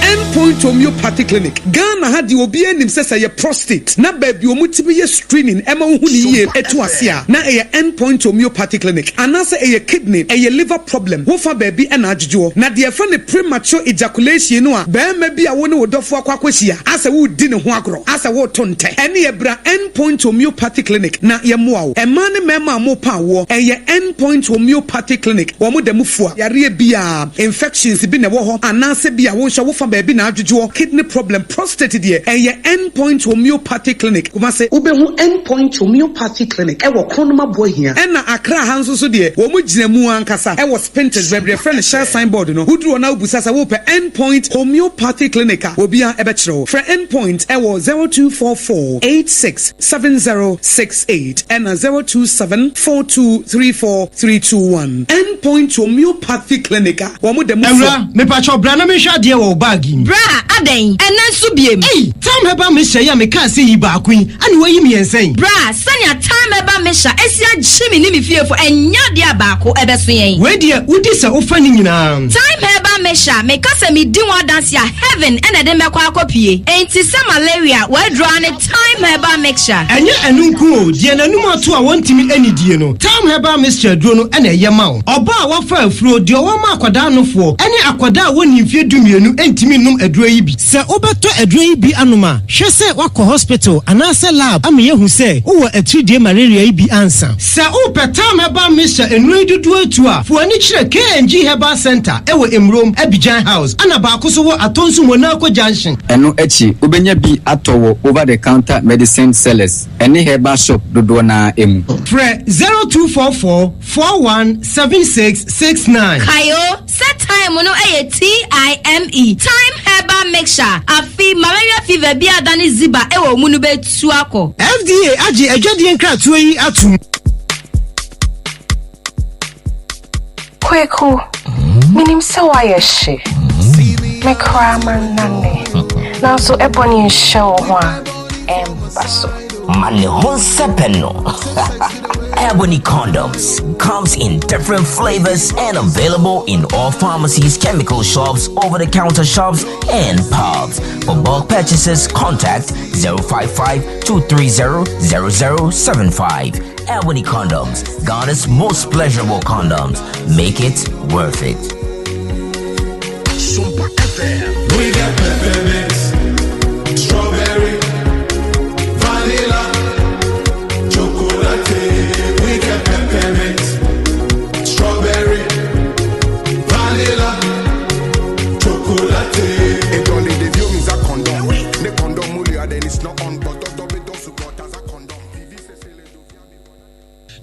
[SPEAKER 15] End Point Homeopathy Clinic, Ghana ha deɛ obiara nim sɛ sɛ ɛyɛ prostate na baabi a wɔtumi yɛ screening ɛma wohu no yie ɛtu ase a na ɛyɛ End Point Homeopathy Clinic anaasɛ ɛyɛ kidney, ɛyɛ liver problem wofa baabi ɛna adwodwoɔ na deɛ yɛfrɛ no premature ejaculation no a barima bi a wo ne wo dɔfoɔ akɔ akɔhyia asɛ woredi ne ho agorɔ asɛ woreto ntɛ ɛneɛ bra End Point Homeopathy Clinic na yɛmmoa wo. Mmaa ne mmarima a morepa awoɔ ɛyɛ End Point Homeopathy Clinic wɔn da mu fua yareɛ biara infections bi na ɛwɔ hɔ anaasɛ bi a wo nso wofa baabi na adwodwoɔ kidney problem prostate deɛ ɛyɛ End Point Homeopathy Clinic Kumasi. Wobɛhu End Point Homeopathy Clinic ɛwɔ Kronum Aboahia. Ɛna Accra ha nso so deɛ wɔn gyina mu ankasa ɛwɔ Spintex baabi yɛfrɛ no Shell sign board no woduru hɔ na wobisa sɛ wopɛ End Point Homeopathy Clinic a obiara ɛbɛkyerɛ wo. Frɛ End Point ɛwɔ 0244 86 7068 ɛna 027 4234 321. End Point Homeopathy Clinic a wɔn da mu fua.
[SPEAKER 16] Awura, mepakyɛw bra na menhwɛ adeɛ wɔ wo bag yi mu.
[SPEAKER 17] Bra, adɛn? Ɛnnɛ nso biem?
[SPEAKER 16] Ei! Thyme Herbal Mixture yi a mekaa sɛ yi baako yi, ɛna woayi mmiɛnsa yi?
[SPEAKER 17] Bra, sɛnea Thyme Herbal Mixture asi agye me ne me fiefo, ɛnyɛ adeɛ a baako ɛbɛso yɛn.
[SPEAKER 16] Wei deɛ, wodi sɛ wofa ne nyinaa.
[SPEAKER 17] Thyme Herbal Mixture, meka sɛ medi ho adanse a, heaven na ɛde mɛkɔ akɔpue. Enti sɛ malaria, w'aduro ara ne Thyme Herbal Mixture.
[SPEAKER 16] Ɛnyɛ ɛno nko o, deɛ n'anum ato a wɔntumi nnidie no, Thyme Herbal Mixture aduro no na ɛyɛ ma wo. Ɔbaa a wafa afuro, deɛ ɔwɔ ma akwadaa nofoɔ, ne akwadaa a wɔnnii mfeɛ dumienu ntumi nnom aduro yi bi. Sɛ wobɛtɔ aduro yi. yi bi anom a, hwɛ sɛ woakɔ hospital anaasɛ lab ama yɛahu sɛ wowɔ atiridie malaria yi bi ansa. Sɛ wopɛ Tam Herbal Mixture nnuro yi dodoɔ atu a, fa w'ani kyerɛ KNG Herbal Centre wɔ Emurom, Abidjan House, ɛna baako nso wɔ Atonsu Monaco Junction.
[SPEAKER 5] Ɛno akyi, wobɛnya bi atɔ wɔ over the counter medicine sellers ne herbal shop dodoɔ no ara mu.
[SPEAKER 16] Frɛ 0244 41 76 69.
[SPEAKER 17] Kae o, sɛ thyme no yɛ TIME, Thyme Herbal Mixture, afe malaria fever bi a adane ziba wɔ wo mu no bɛtu akɔ.
[SPEAKER 16] FDA agye adwadie nkratoɔ yi atom.
[SPEAKER 18] Kweku, menim sɛ woayɛ hye. Me koraa mannane. Nanso ɛbɔ ne nhyɛ wo ho a, ɛmba so.
[SPEAKER 19] Ma ne ho nsɛpɛ no. Ebony condoms comes in different flavors and available in all pharmacies, chemical shops, over-the-counter shops, and pubs. For bulk purchases, contact 055 230 0075. Ebony Condoms, Ghana's most pleasurable condoms. Make it worth it.
[SPEAKER 20] Sompa FM. We get peppermint, strawberry, vanilla, chocolate. We get peppermint, strawberry, vanilla, chocolate.
[SPEAKER 21] It only the view means a condom. The condom then it's not on, but condom.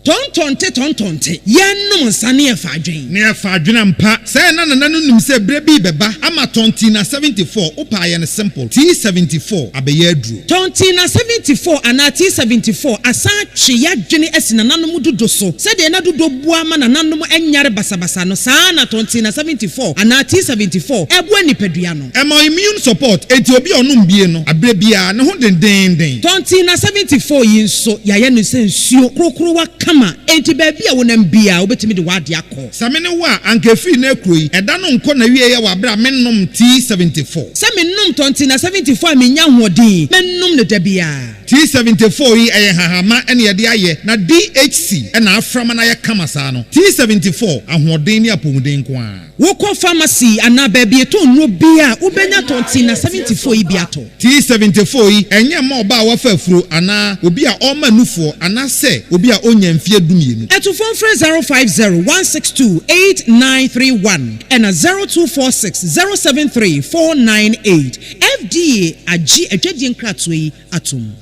[SPEAKER 3] Tɔntɔnte tɔntɔnte, yɛnnom nsa ne yɛfa adwen.
[SPEAKER 1] Ne yɛfa adwen ampa. Sɛɛ na nana no nim sɛ berɛ bi rebɛba ama Tɔntina 74, wopɛ a yɛ no simple, T74 abɛyɛ aduro.
[SPEAKER 3] Tɔntina 74 anaa T74 asan atwe y'adwene asi nananom dudo so. Sɛdeɛ na dudo boa ma nananom nyare basabasa no, saa ara na Tɔntina 74 anaa T74 boa nipadua no.
[SPEAKER 1] Ɛma immune support, enti obi a ɔnom bie no, aberɛ biara, ne ho dendeenden.
[SPEAKER 3] Tɔntina 74 yi nso, yɛayɛ no sɛ nsuo korokorowa kama, enti baabi a wonam biara, wobɛtumi de w'adeɛ akɔ.
[SPEAKER 1] Sɛ me ne wo a, anka ɛfiri nnɛ rekuro yi, ɛda no nkɔ n'awieɛ wɔ aberɛ a mennom T74.
[SPEAKER 3] Sɛ menom Tɔntina 74 a mennya ahoɔden, mɛnom no da biara.
[SPEAKER 1] T74 yi, ɛyɛ nhahamma na yɛde ayɛ, na DHC na afra ma no ayɛ kama saa no. T74, ahoɔden ne apɔmuden nko ara.
[SPEAKER 3] Wokɔ pharmacy anaa baabi yɛtɔn nnuro biara a, wobɛnya Tontina 74 yi bi atɔ.
[SPEAKER 1] T74 yi, ɛnyɛ mma ɔbaa a wafa afuro anaa obi a ɔrema nufoɔ anaasɛ obi a ɔnnya mfeɛ dumienu.
[SPEAKER 3] Atufoɔ mfrɛ 050 162 8931 ɛna 0246 073 498. FDA agye adwadie nkratoɔ yi atom.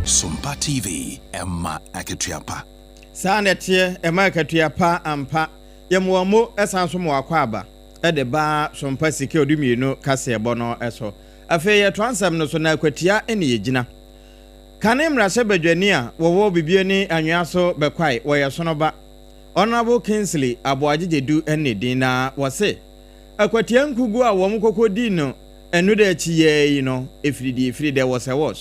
[SPEAKER 20] Sompa TV, ɛma akatua pa.
[SPEAKER 2] Saa na ɛteɛ, ɛma akatua pa ampa. Yɛmmoa mo san so mo akwaaba de ba Sompa Sika Ɔdumienu kaseɛbɔ no so. Afei yɛtoa nsɛm no so na Akwatia ne yɛgyina. Kane mmarahyɛbadwani a wɔwɔ Bibiani Anwea so Bɛkwae wɔyɛ sono ba, Honourable Kingsley Aboagye Gyedu ne din na wɔse Akwatia nkuguo a wɔn kɔkɔ dii no nnora akyi yɛɛ yi no ɛfiri deɛ ɛfiri dɛ wɔsɛwɔs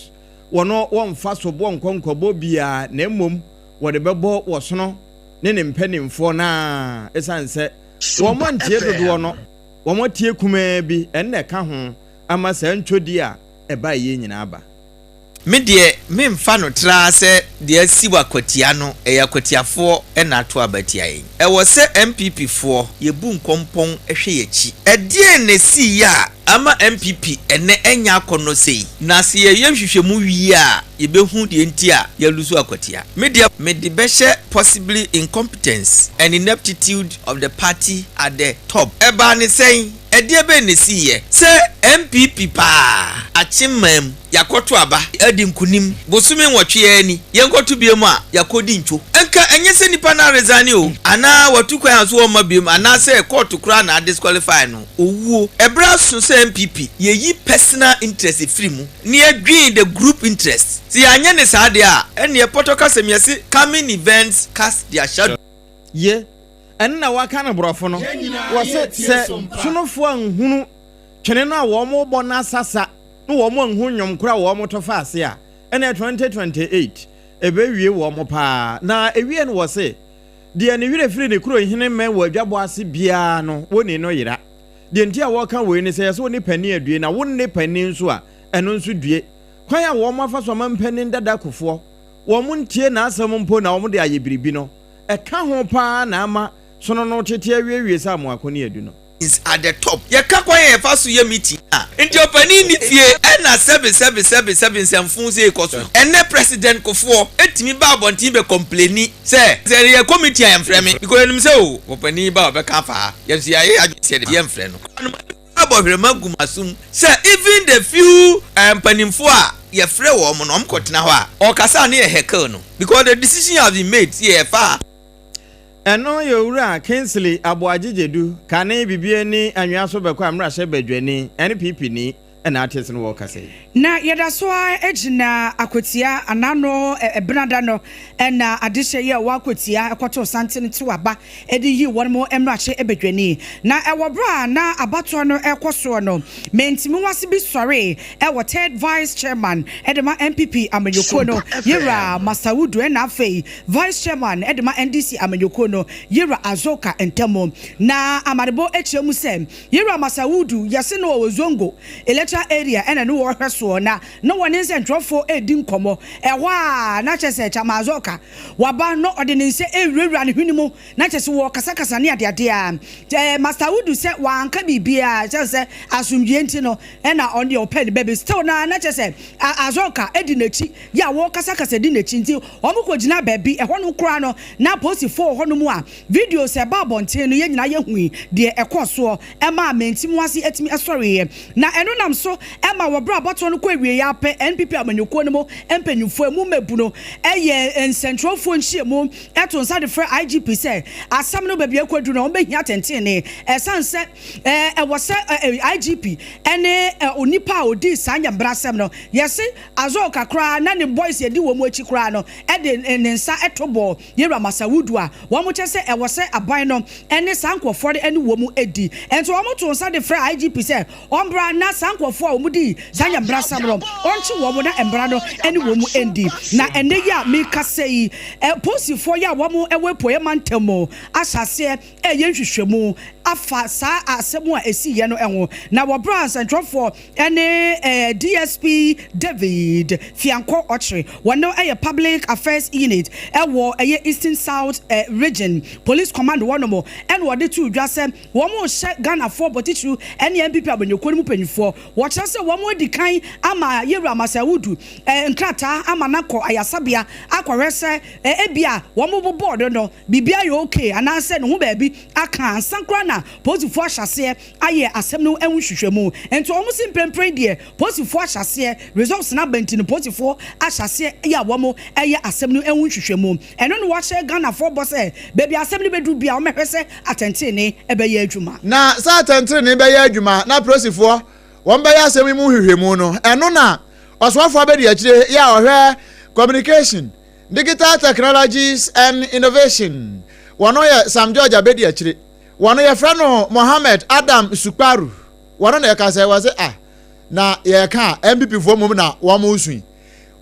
[SPEAKER 2] wɔn wɔmfa soboɔ nkɔ nkɔbɔ biara na mmom wɔde bɛbɔ wɔsono ne ne mpaninfoɔ no ara ɛsiane sɛ wɔn antie dodoɔ no Wɔatie kumaa bi, ɛno na ɛka ho ama saa ntwɔdi a ɛbaeɛ yi nyinaa aba.
[SPEAKER 22] Me deɛ me nfa no traa sɛ deɛ asi wɔ akwatia no ɛyɛ akwatiafoɔ na ato aba atia yɛn. Ɛwɔ sɛ NPP foɔ yɛ bu nkɔmpɔn hwɛ yɛn akyi. Ɛdeɛn na ɛsiiɛ a ama NPP ɛnɛ ɛnyɛ akɔnnɔ sei? Na sɛ yɛyɛ nhwehwɛmu wie a yɛbɛhu deɛ nti a yɛalusu akwatia. Me deɛ mede bɛhyɛ possibly incompetence and ineptitude of the party at the top. Ɛbaa ne sɛn? Ɛdeɛ bɛn na ɛsiiɛ? Sɛ NPP paa Akyemmaa mu yɛakɔto aba adi nkunim bosome nwɔtwe ara ni, yɛnkɔto biom a yɛakɔdi ntwo. Nka ɛnyɛ sɛ nipa no aresane o, anaa watu kwan a so ɔmma biom anaasɛ kɔɔto koraa na adisqualify no. Owuo. Ɛberɛ aso sɛ NPP yɛyi personal interest firi mu na yɛdwen the group interest. Sɛ yɛanyɛ no saa deɛ a, ɛnneɛ pɔtɔ kasɛm yɛse coming events cast their shadow.
[SPEAKER 2] Ye, ɛno na wɔaka no borɔfo no. Wɔse sɛ sonofoɔ anhunu twene no a wɔn bɔ no asasa na wɔn anhu nnwom koro a wɔn to fa ase a, ɛnneɛ 2028 ɛbɛwie wɔn paa. Na ɛwie no wɔse deɛ ne werɛ firi ne kuro hene mmɛn wɔ adwabɔ ase biara no wɔnni no yera. Deɛ nti a wɔreka wei ne sɛ, yɛsɛ wo ne panin adue, na wo nne panin nso a, ɛno nso due. Kwan a wɔn afa so ama mpanin dada Kufuor, wɔn ntie n'asɛm mpo na wɔn de ayɛ biribi no, ɛka ho pa ara na ama sono no tete awiewie sɛ amoako ne adu no.
[SPEAKER 22] Is at the top. Yɛka kwan a yɛfa so yɛ meeting a, nti ɔpanin nni fie ɛna sɛbe sɛbe sɛbe sɛbe nsɛmfoo sei kɔ so yi. Ɛnnɛ President Kufuor tumi ba abɔnten bɛ complaini sɛ, sɛ yɛkɔ meeting a yɛmfrɛ me because yɛnim sɛ oh ɔpanin yi ba a ɔbɛka afa ha, yɛn nso yɛayɛ yɛn adwene sɛ yɛde yɛmfrɛ no. Koraa no maame koraa bɔ hwerɛma gu m'asom sɛ even the few mpanimfoɔ a yɛfrɛ wɔn no wɔn kɔtena hɔ a ɔkasa a ne yɛ heckle no because the decision has been made sɛ yɛfa ha.
[SPEAKER 2] Ɛno yɛ Owura Kingsley Aboagye Gyedu, kane Bibiani Anwea so bɛkɔ a mmarahyɛ badwani, NPP ni, na ate sene wɔ kasa yi.
[SPEAKER 3] Na yɛda so ara gyina Akwatia anano Benada no na adehyɛ yi a ɛwɔ Akwatia kɔtoo santene tew aba de yii wɔn mmarahyɛ badwani. Na ɛwɔ berɛ a na abatoɔ no rekɔ soɔ no, Mentimiwase bi sɔree wɔ Third Vice Chairman de ma NPP amanyɔkuo no, Yewura Masawudu ɛna afei Vice Chairman de ma NDC amanyɔkuo no, Yewura Azoka ntam. Na amanebɔ kyerɛ mu sɛ Yewura Masawudu yɛse no ɔwɔ Zongo Electoral Area ɛna ne wɔhwɛ soɔ na na wɔne nsɛntwerɛfoɔ redi nkɔmmɔ. Ɛhɔ a na kyerɛ sɛ Chairman Azoka waba na ɔde ne nsa rewurawura ne hwene mu na kyerɛ sɛ wɔrekasakasa ne adeade a. Masawudu sɛ wanka biribiara ɛsiane sɛ asomdwoeɛ nti no ɛna ɔno deɛ ɔpɛ ne baabi. Still no ara na kyerɛ sɛ Azoka di n'akyi yɛ a wɔrekasakasa di n'akyi nti wɔkɔgyinaa baabi. Ɛhɔ no koraa no na apolisifoɔ wɔ hɔnom a Videos a ɛbaa abɔnten no, yɛn nyinaa yɛhui deɛ ɛkɔɔ soɔ ɛmaa Mentimuase atumi sɔreeɛ. Na ɛno nam so ma wɔ berɛ a abatoɔ no kɔ awieeɛ ara pɛ, NPP amanyɔkuo no mu mpanimfoɔ, ɛmu mmabunu yɛɛ nsɛntwerɛfoɔ nhyiamu too nsa de frɛɛ IGP sɛ asɛm no baabi a ɛkɔduru no wɔbɛhia atɛntenenee ɛsiane sɛ ɛwɔ sɛ IGP ne onipa a ɔdii saa nyambrasɛm no yɛse Azorka koraa na ne boys a ɛdi wɔn akyi koraa no de ne nsa to bɔɔ Yewura Masawudu a wɔkyɛ sɛ ɛwɔ sɛ aban no ne saa nkurɔfoɔ no ne wɔn di. Nti wɔn too nsa de frɛɛ IGP sɛ ɔmbra na saa nkurɔfoɔ a wɔn dii saa nyambrasɛm no ɔnkye wɔn na mmara no ne wɔn ndi. Na ɛnnɛ yi a mekasa yi, polisifoɔ yi a wɔn wɔ Apueɛ mantam mu ahyɛ aseɛ reyɛ nhwehwɛmu afa saa asɛm a ɛsiiɛ no ho. Na wɔ berɛ a nsɛntwerɛfoɔ ne DSP David Fiankɔ Ɔkyere, wɔn yɛ Public Affairs Unit wɔ ɛyɛ Eastern South Region Police Command hɔ nom na wɔde too dwa sɛ wɔrehyɛ Ghanafoɔ bɔ titiriw ne NPP amanyɔkuo no mu mpanimfoɔ. Wɔkyerɛ sɛ wɔn adi kan ama Yewura Masawudu nkrataa ama no akɔ ayasabea akɔhwɛ sɛ ebia wɔn bobɔɔ no no biribi ayɛ okay anaasɛ ne ho baabi aka ansa koraa na polisifoɔ ahyɛ aseɛ ayɛ asɛm no ho nhwehwɛmu. Nti wɔn se mprempren deɛ polisifoɔ ahyɛ aseɛ, results no aba nti no polisifoɔ ahyɛ aseɛ yɛ a wɔn ɛyɛ asɛm no ho nhwehwɛmu. Ɛno na wɔahyɛ Ghanafoɔ bɔ sɛ baabi a asɛm no bɛduru biara wɔmɛhwɛ sɛ atɛntrenee bɛyɛ adwuma.
[SPEAKER 1] Na sɛ atɛntrenee bɛyɛ adwuma na polisifoɔ wɔn bɛyɛ asɛm yi mu nhwehwɛmu no, ɛno na ɔsoafoɔ abadiakyire yɛ a ɔhwɛ Communication, Digital Technologies and Innovation, wɔno yɛ Sam George Abediakyire, wɔno yɛfrɛ no Mohammed Adam Sukparu, wɔno na ɛka sɛ wɔse ah na yɛka a NPP foɔ mmom na wɔn resu yi,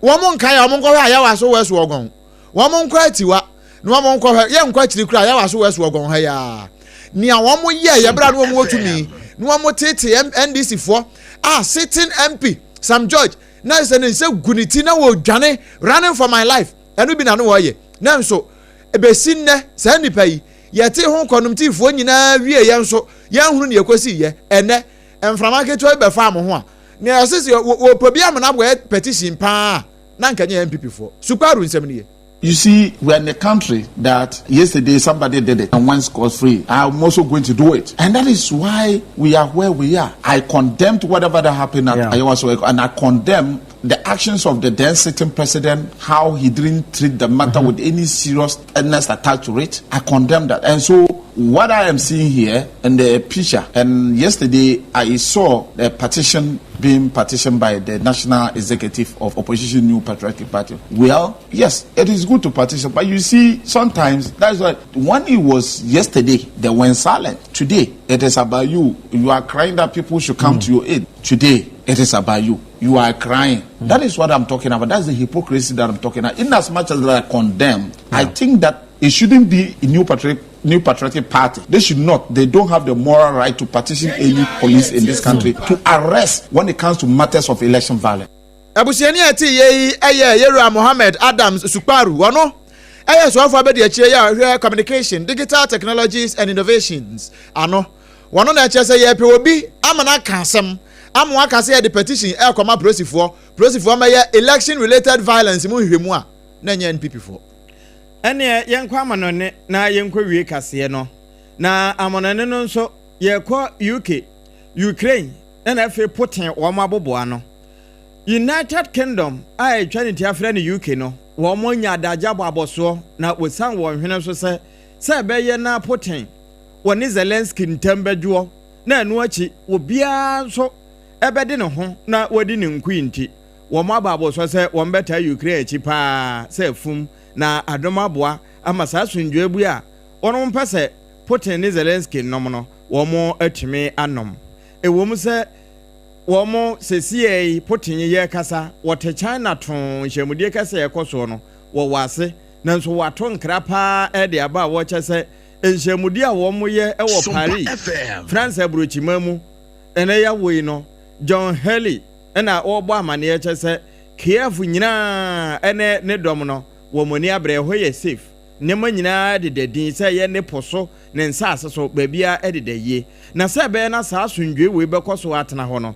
[SPEAKER 1] wɔn nkae a wɔn nkɔhwɛ Ayawaso West Wuogon, wɔn nkɔ Atiwa na wɔn nkɔhwɛ, yɛnkɔ akyiri koraa Ayawaso West Wuogon ha yi ara, nea wɔn yɛ yɛ berɛ a na wɔn wɔ tumi na wɔn tete NDC foɔ a sitting MP Sam George na sɛ ne nsa gu ne ti na wɔredwane running for my life ɛno bi na no wɔyɛ nanso ɛbɛsi nnɛ saa nnipa yi yɛte ho kɔnomtiifoɔ nyinaa wie yɛn nso yɛnhunu ne yɛkɔsi yɛ ɛnɛ mframa ketewa bi bɛfaa mo ho a nea ɛsɛ sɛ wɔpɛ bi amena abɔyɛ petition paa na nka nyɛ NPP foɔ Suparu nsɛm nie.
[SPEAKER 4] You see, we're in a country that yesterday somebody did it and went scot free. I'm also going to do it. And that is why we are where we are. I condemned whatever that happened at yeah. Ayawaso, and I condemn the actions of the then sitting president, how he didn't treat the matter mm-hmm. with any seriousness attached to it. I condemn that. And so, what I am seeing here in the picture, and yesterday I saw the petition being petitioned by the National Executive of Opposition New Patriotic Party. Well, yes, it is good to petition, but you see, sometimes that's why when it was yesterday, they went silent. Today, it is about you. You are crying that people should come mm. to your aid. Today, it is about you. You are crying. Mm. That is what I'm talking about. That's the hypocrisy that I'm talking about. In as much as I condemn, yeah. I think that it shouldn't be a new patriotic New Patriotic Party, they should not, they don't have the moral right to petition any police in this country to arrest when it comes to matters of election violence.
[SPEAKER 1] Abusuani a ɛte yie yi yɛ Yɛwura Mohammed Adams Sukparu. Ɔno yɛ soafoɔ abadiakyire yi a ɔhwɛ Communication, Digital Technologies and Innovations ano. Wɔno na ɛkyerɛ sɛ yɛrepɛ obi ama no aka asɛm ama waka sɛ yɛde petition ɛrekɔma polisifoɔ, polisifoɔ mmɛyɛ election related violence mu nhwehwɛmu a na ɛnyɛ NPP foɔ.
[SPEAKER 2] Ɛneɛ yɛnkɔ amanɔne na yɛnkɔ wie kaseɛ no. Na amanɔne no nso yɛkɔ UK, Ukraine ɛna afei Putin wɔn aboboa ano. United Kingdom a ɛtwa ne ti afrɛ no UK no, wɔn anya adagye abɔ abɔsoɔ na wɔsiane wɔn hwene so sɛ sɛ ɛbɛyɛ na Putin wɔne Zelensky ntam bɛdwoɔ na ɛno akyi obiara nso ɛbɛde ne ho na wɔadi ne nkoe nti, wɔn aba abɔsoɔ sɛ wɔn bɛtaa Ukraine akyi paa sɛ afum na adom aboa ama saa asomdwoe bu a wɔn mpɛ sɛ Putin ne Zelensky nom no wɔn atumi anom. Ɛwom sɛ wɔn sɛsiɛ yi Putin yɛ kasa wɔte China too nhyɛmudie kɛse a ɛkɔ soɔ no wɔwɔ ase, nanso wɔato nkra paa de aba a wɔkyɛ sɛ nhyɛmudie a wɔn yɛ wɔ Paris, France aburokyima mu ɛnɛ yɛawo yi no, John Haley ɛna wɔrebɔ amanneɛ kyɛ sɛ Kiev nyinaa ɛne ne dɔm no wɔn ani abere, ɛhɔ yɛ safe, nneɛma nyinaa deda din sɛ ɛyɛ ne po so ne nsaase so baabiara deda yie. Na sɛ ɛbɛyɛ na saa asomdwoe wei bɛkɔ so atena hɔ no,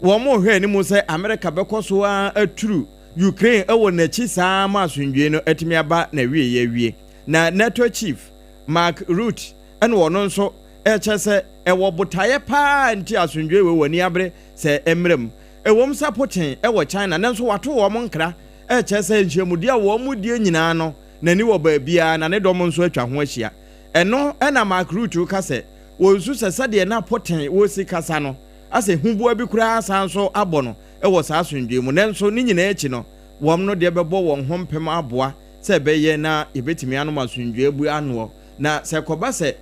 [SPEAKER 2] wɔn rehwɛ anim sɛ Amerika bɛkɔ so ara aturu Ukraine wɔ n'akyi saa ma asomdwoe no atumi aba n'awieeɛ awie. Na NATO chief Mark Rutte ɛna ɔno nso ɛkyɛ sɛ ɛwɔ botaeɛ paa nti asomdwoe wei wɔn ani abere sɛ ɛmmra mu. Ɛwom sɛ Putin wɔ China nanso wato wɔn nkra ɛkyɛ sɛ nhyiamudie a wɔn die nyinaa no n'ani wɔ baabiara na ne dɔm nso atwa ho ahyia. Ɛno na Mark Rutte ka sɛ wɔnsu sɛ sɛdeɛ na Putin wɔsi kasa no asɛ huboa bi koraa san nso abɔ no wɔ saa asomdwoe mu. Nanso ne nyinaa akyi no wɔn no deɛ bɛbɔ wɔn ho mpem aboa sɛ ɛbɛyɛ na yɛbɛtumi anom asomdwoe abu anoɔ. Na sɛ ɛkɔba sɛ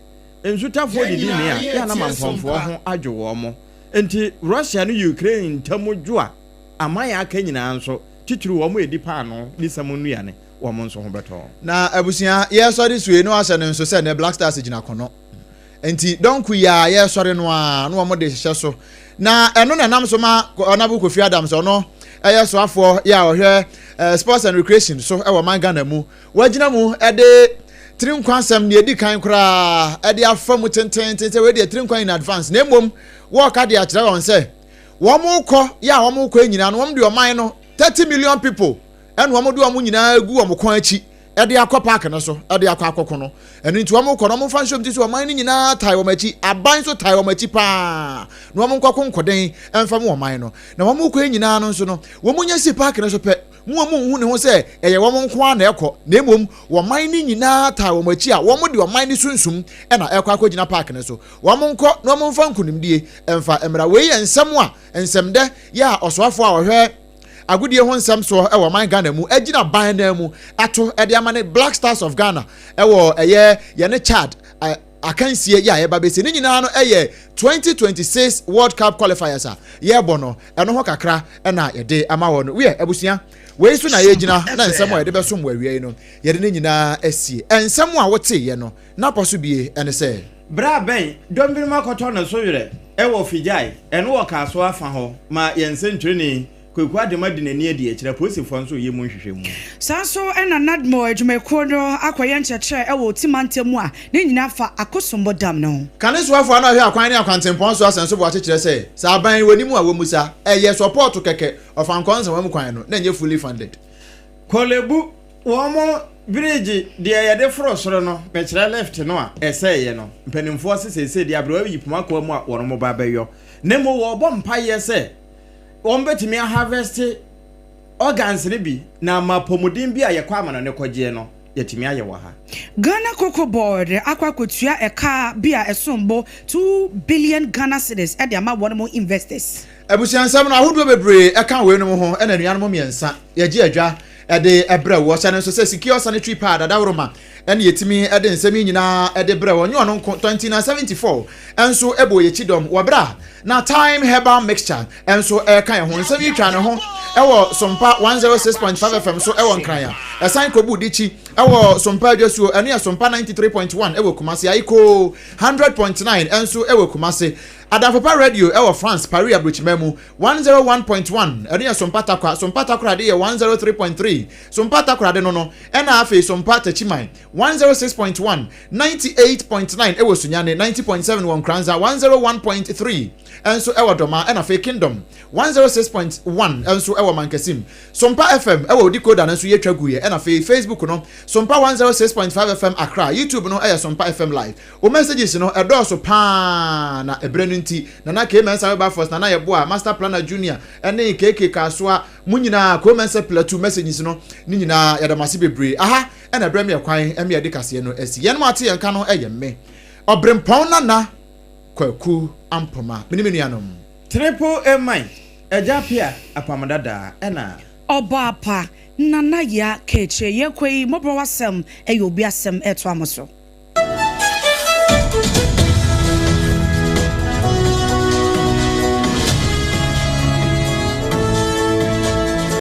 [SPEAKER 2] nsutafoɔ didi mee a, yɛ a na mampɔnfoɔ ho adwo wɔn. Enti Russia ne Ukraine ntam dwo a, aman a aka nyinaa nso, titiriw wɔn a ɛdi paanoo ne sam nnuane, wɔn nso ho bɛtɔ wɔn.
[SPEAKER 1] Na abusua yɛresɔre sue na wahyɛ no nso sɛ nɛ Black Stars gyina kono nti dɔnko yi a yɛresɔre no ara na wɔn de hyehyɛ so na ɛno na ɛnam so ma Honourable Kofi Adams ɔno ɛyɛ soafoɔ yɛ a ɔhwɛ eh, sports and recreation so ɛwɔ man Ghana mu wagyina mu ɛde tiri nkwa asɛm deɛ edi kan koraa ɛde afa mu tententen sɛ wei deɛ tiri nkwa in advance na mmom wɔreka de akyerɛ wɔn sɛ wɔn kɔ yɛ a wɔn kɔ nyinaa no wɔn de ɔman no 30 million people ɛna wɔn de wɔn nyinaa gu wɔn kɔn akyi ɛde akɔ park no so ɛde akɔ akɔko no. Ɛno nti wɔn kɔ no wɔn mfa nhyɛm ti so ɔman no nyinaa tae wɔn akyi, aban nso tae wɔn akyi paa na wɔn nkɔko nkɔden ɛmfa mu ɔman no. Na wɔn kɔ nyinaa no nso no wɔn nya si park no so pɛ mu wɔn nhu ne ho sɛ ɛyɛ wɔn nko ara na ɛkɔ, na mmom wɔman no nyinaa tae wɔn akyi a wɔn de ɔman no sunsum ɛna ɛkɔ akɔgyina park no so. Wɔn nkɔ na wɔn mfa nkunimdie ɛmfa mmra. Wei yɛ nsɛm a nsɛmdɛ yɛ a ɔsoafoɔ a ɔhwɛ agodie ho nsɛm soɔ wɔ ɔman Ghana mu agyina ban nan mu ato de ama ne Black Stars of Ghana wɔ ɛyɛ yɛne Chad akansie yɛ a yɛba bɛsi ne nyinaa no ɛyɛ 2026 World Cup qualifiers a yɛrebɔ no ɛno ho kakra ɛna yɛde ama wɔ no wiɛ abusua wei so na yɛgyina na nsɛm a yɛde bɛsom wɔ awia yi no yɛde ne nyinaa asie nsɛm a woteeɛ no n'apɔ so bie ɛne sɛ.
[SPEAKER 2] Berɛ a bɛn dɔm binom akɔtɔ ne so werɛ wɔ Figyae, ɛno wɔ Kasoa fa hɔ ma yɛn sɛnkyerɛni Kweku Adema di n'ani adi akyire, apolisifoɔ nso reyɛ mu nhwehwɛmu.
[SPEAKER 3] Saa nso na NADMO adwumakuo no akɔyɛ nkyerɛkyerɛ wɔ Oti mantam mu a ne nyinaa fa Akosombo Dam no ho.
[SPEAKER 1] Kane soafoɔ a na ɔhwɛ akwan ne akwantempɔn so asɛnso boakye kyerɛ sɛ, sɛ aban yi wɔ ne mu a wɔmmusa, ɛyɛ sɔpɔɔto kɛkɛ, ɔfankɔɔ nsawam kwan no, na ɛnyɛ fully funded.
[SPEAKER 2] Korle-Bu Wɔn bridge deɛ yɛde foro soro no, mekyerɛ lift no a ɛsɛeɛ no, mpanimfoɔ se seesei deɛ aberewa yi poma kɔɔ mu a wɔn ba bɛyɔ. Na mmom wɔrebɔ mpaeɛ sɛ wɔn bɛtumi aharveste organs no bi na ama apɔmuden bi a yɛkɔ amanɔne kɔgyeɛ no yɛatumi ayɛ wɔ ha.
[SPEAKER 3] Ghana Cocoa Board akɔ akɔtua ɛka bi a ɛsom bo 2 billion Ghana cedis de ama wɔn investors.
[SPEAKER 1] Abusuansɛm no ahodoɔ bebree ɛka weinom ho ɛna anuanom mmiɛnsa yɛgye adwa de brɛ wo. Ɔhyɛ no nso sɛ Secure Sanitary Pad adaworoma ɛna yɛtumi de nsɛm yi nyinaa de brɛ wo. Ɔnyɛ ɔno nko, 2974 nso bɔ yɛn kyidɔm wɔ berɛ a na Thyme Herbal Mixture nso ɛreka yɛn ho. Nsɛm yi twa ne ho wɔ Sompa 106.5 FM so wɔ Nkran a ɛsan kɔbu Dikyi. Ɛwɔ Sompa Adwasuo, ɛno yɛ Sompa 93.1 ɛwɔ Kumasi, Ayikoo 100.9 ɛnso ɛwɔ Kumasi, Adamfopa Radio ɛwɔ France, Paris aburokyiman mu, 101.1 ɛno yɛ Sompa Tarkwa, Sompa Takoradi yɛ 103.3, Sompa Takoradi no no, ɛna afei Sompa Techiman, 106.1, 98.9 ɛwɔ Sunyani, 90.7 wɔ Nkoranza, 101.3 ɛnso ɛwɔ Dɔma, ɛna afei Kingdom, 106.1 nso wɔ Mankasim. Sompa FM wɔ decoder no nso yɛtwa guiɛ ɛna afei Facebook no Sompa 106.5 FM Accra, YouTube no yɛ Sompa FM Live. Wo messages no ɛdɔɔso paa na ɛberɛ no nti Nana K Mensah Wilberforce, Nana Yeboah, Master Planner Junior ɛne KK Kasoa mo nyinaa Ko Mensah Plateau messages no ne nyinaa yɛda mo ase bebree. Aha ɛna ɛberɛ me ɛkwan ɛme yɛde kaseɛ no asi. Yɛn mo ate yɛn nka no ɛyɛ me Ɔbrempɔn Nana Kwaku Ampoma me ne me nuanom.
[SPEAKER 2] Triple A Mike, Agya Appiah, Apam Dada, ɛna.
[SPEAKER 3] Ɔbaa pa, Nana Yaa Kaakyire, yɛkɔ yi, mmɔborɔ w'asɛm ɛyɛ obi asɛm ɛtoa mo so.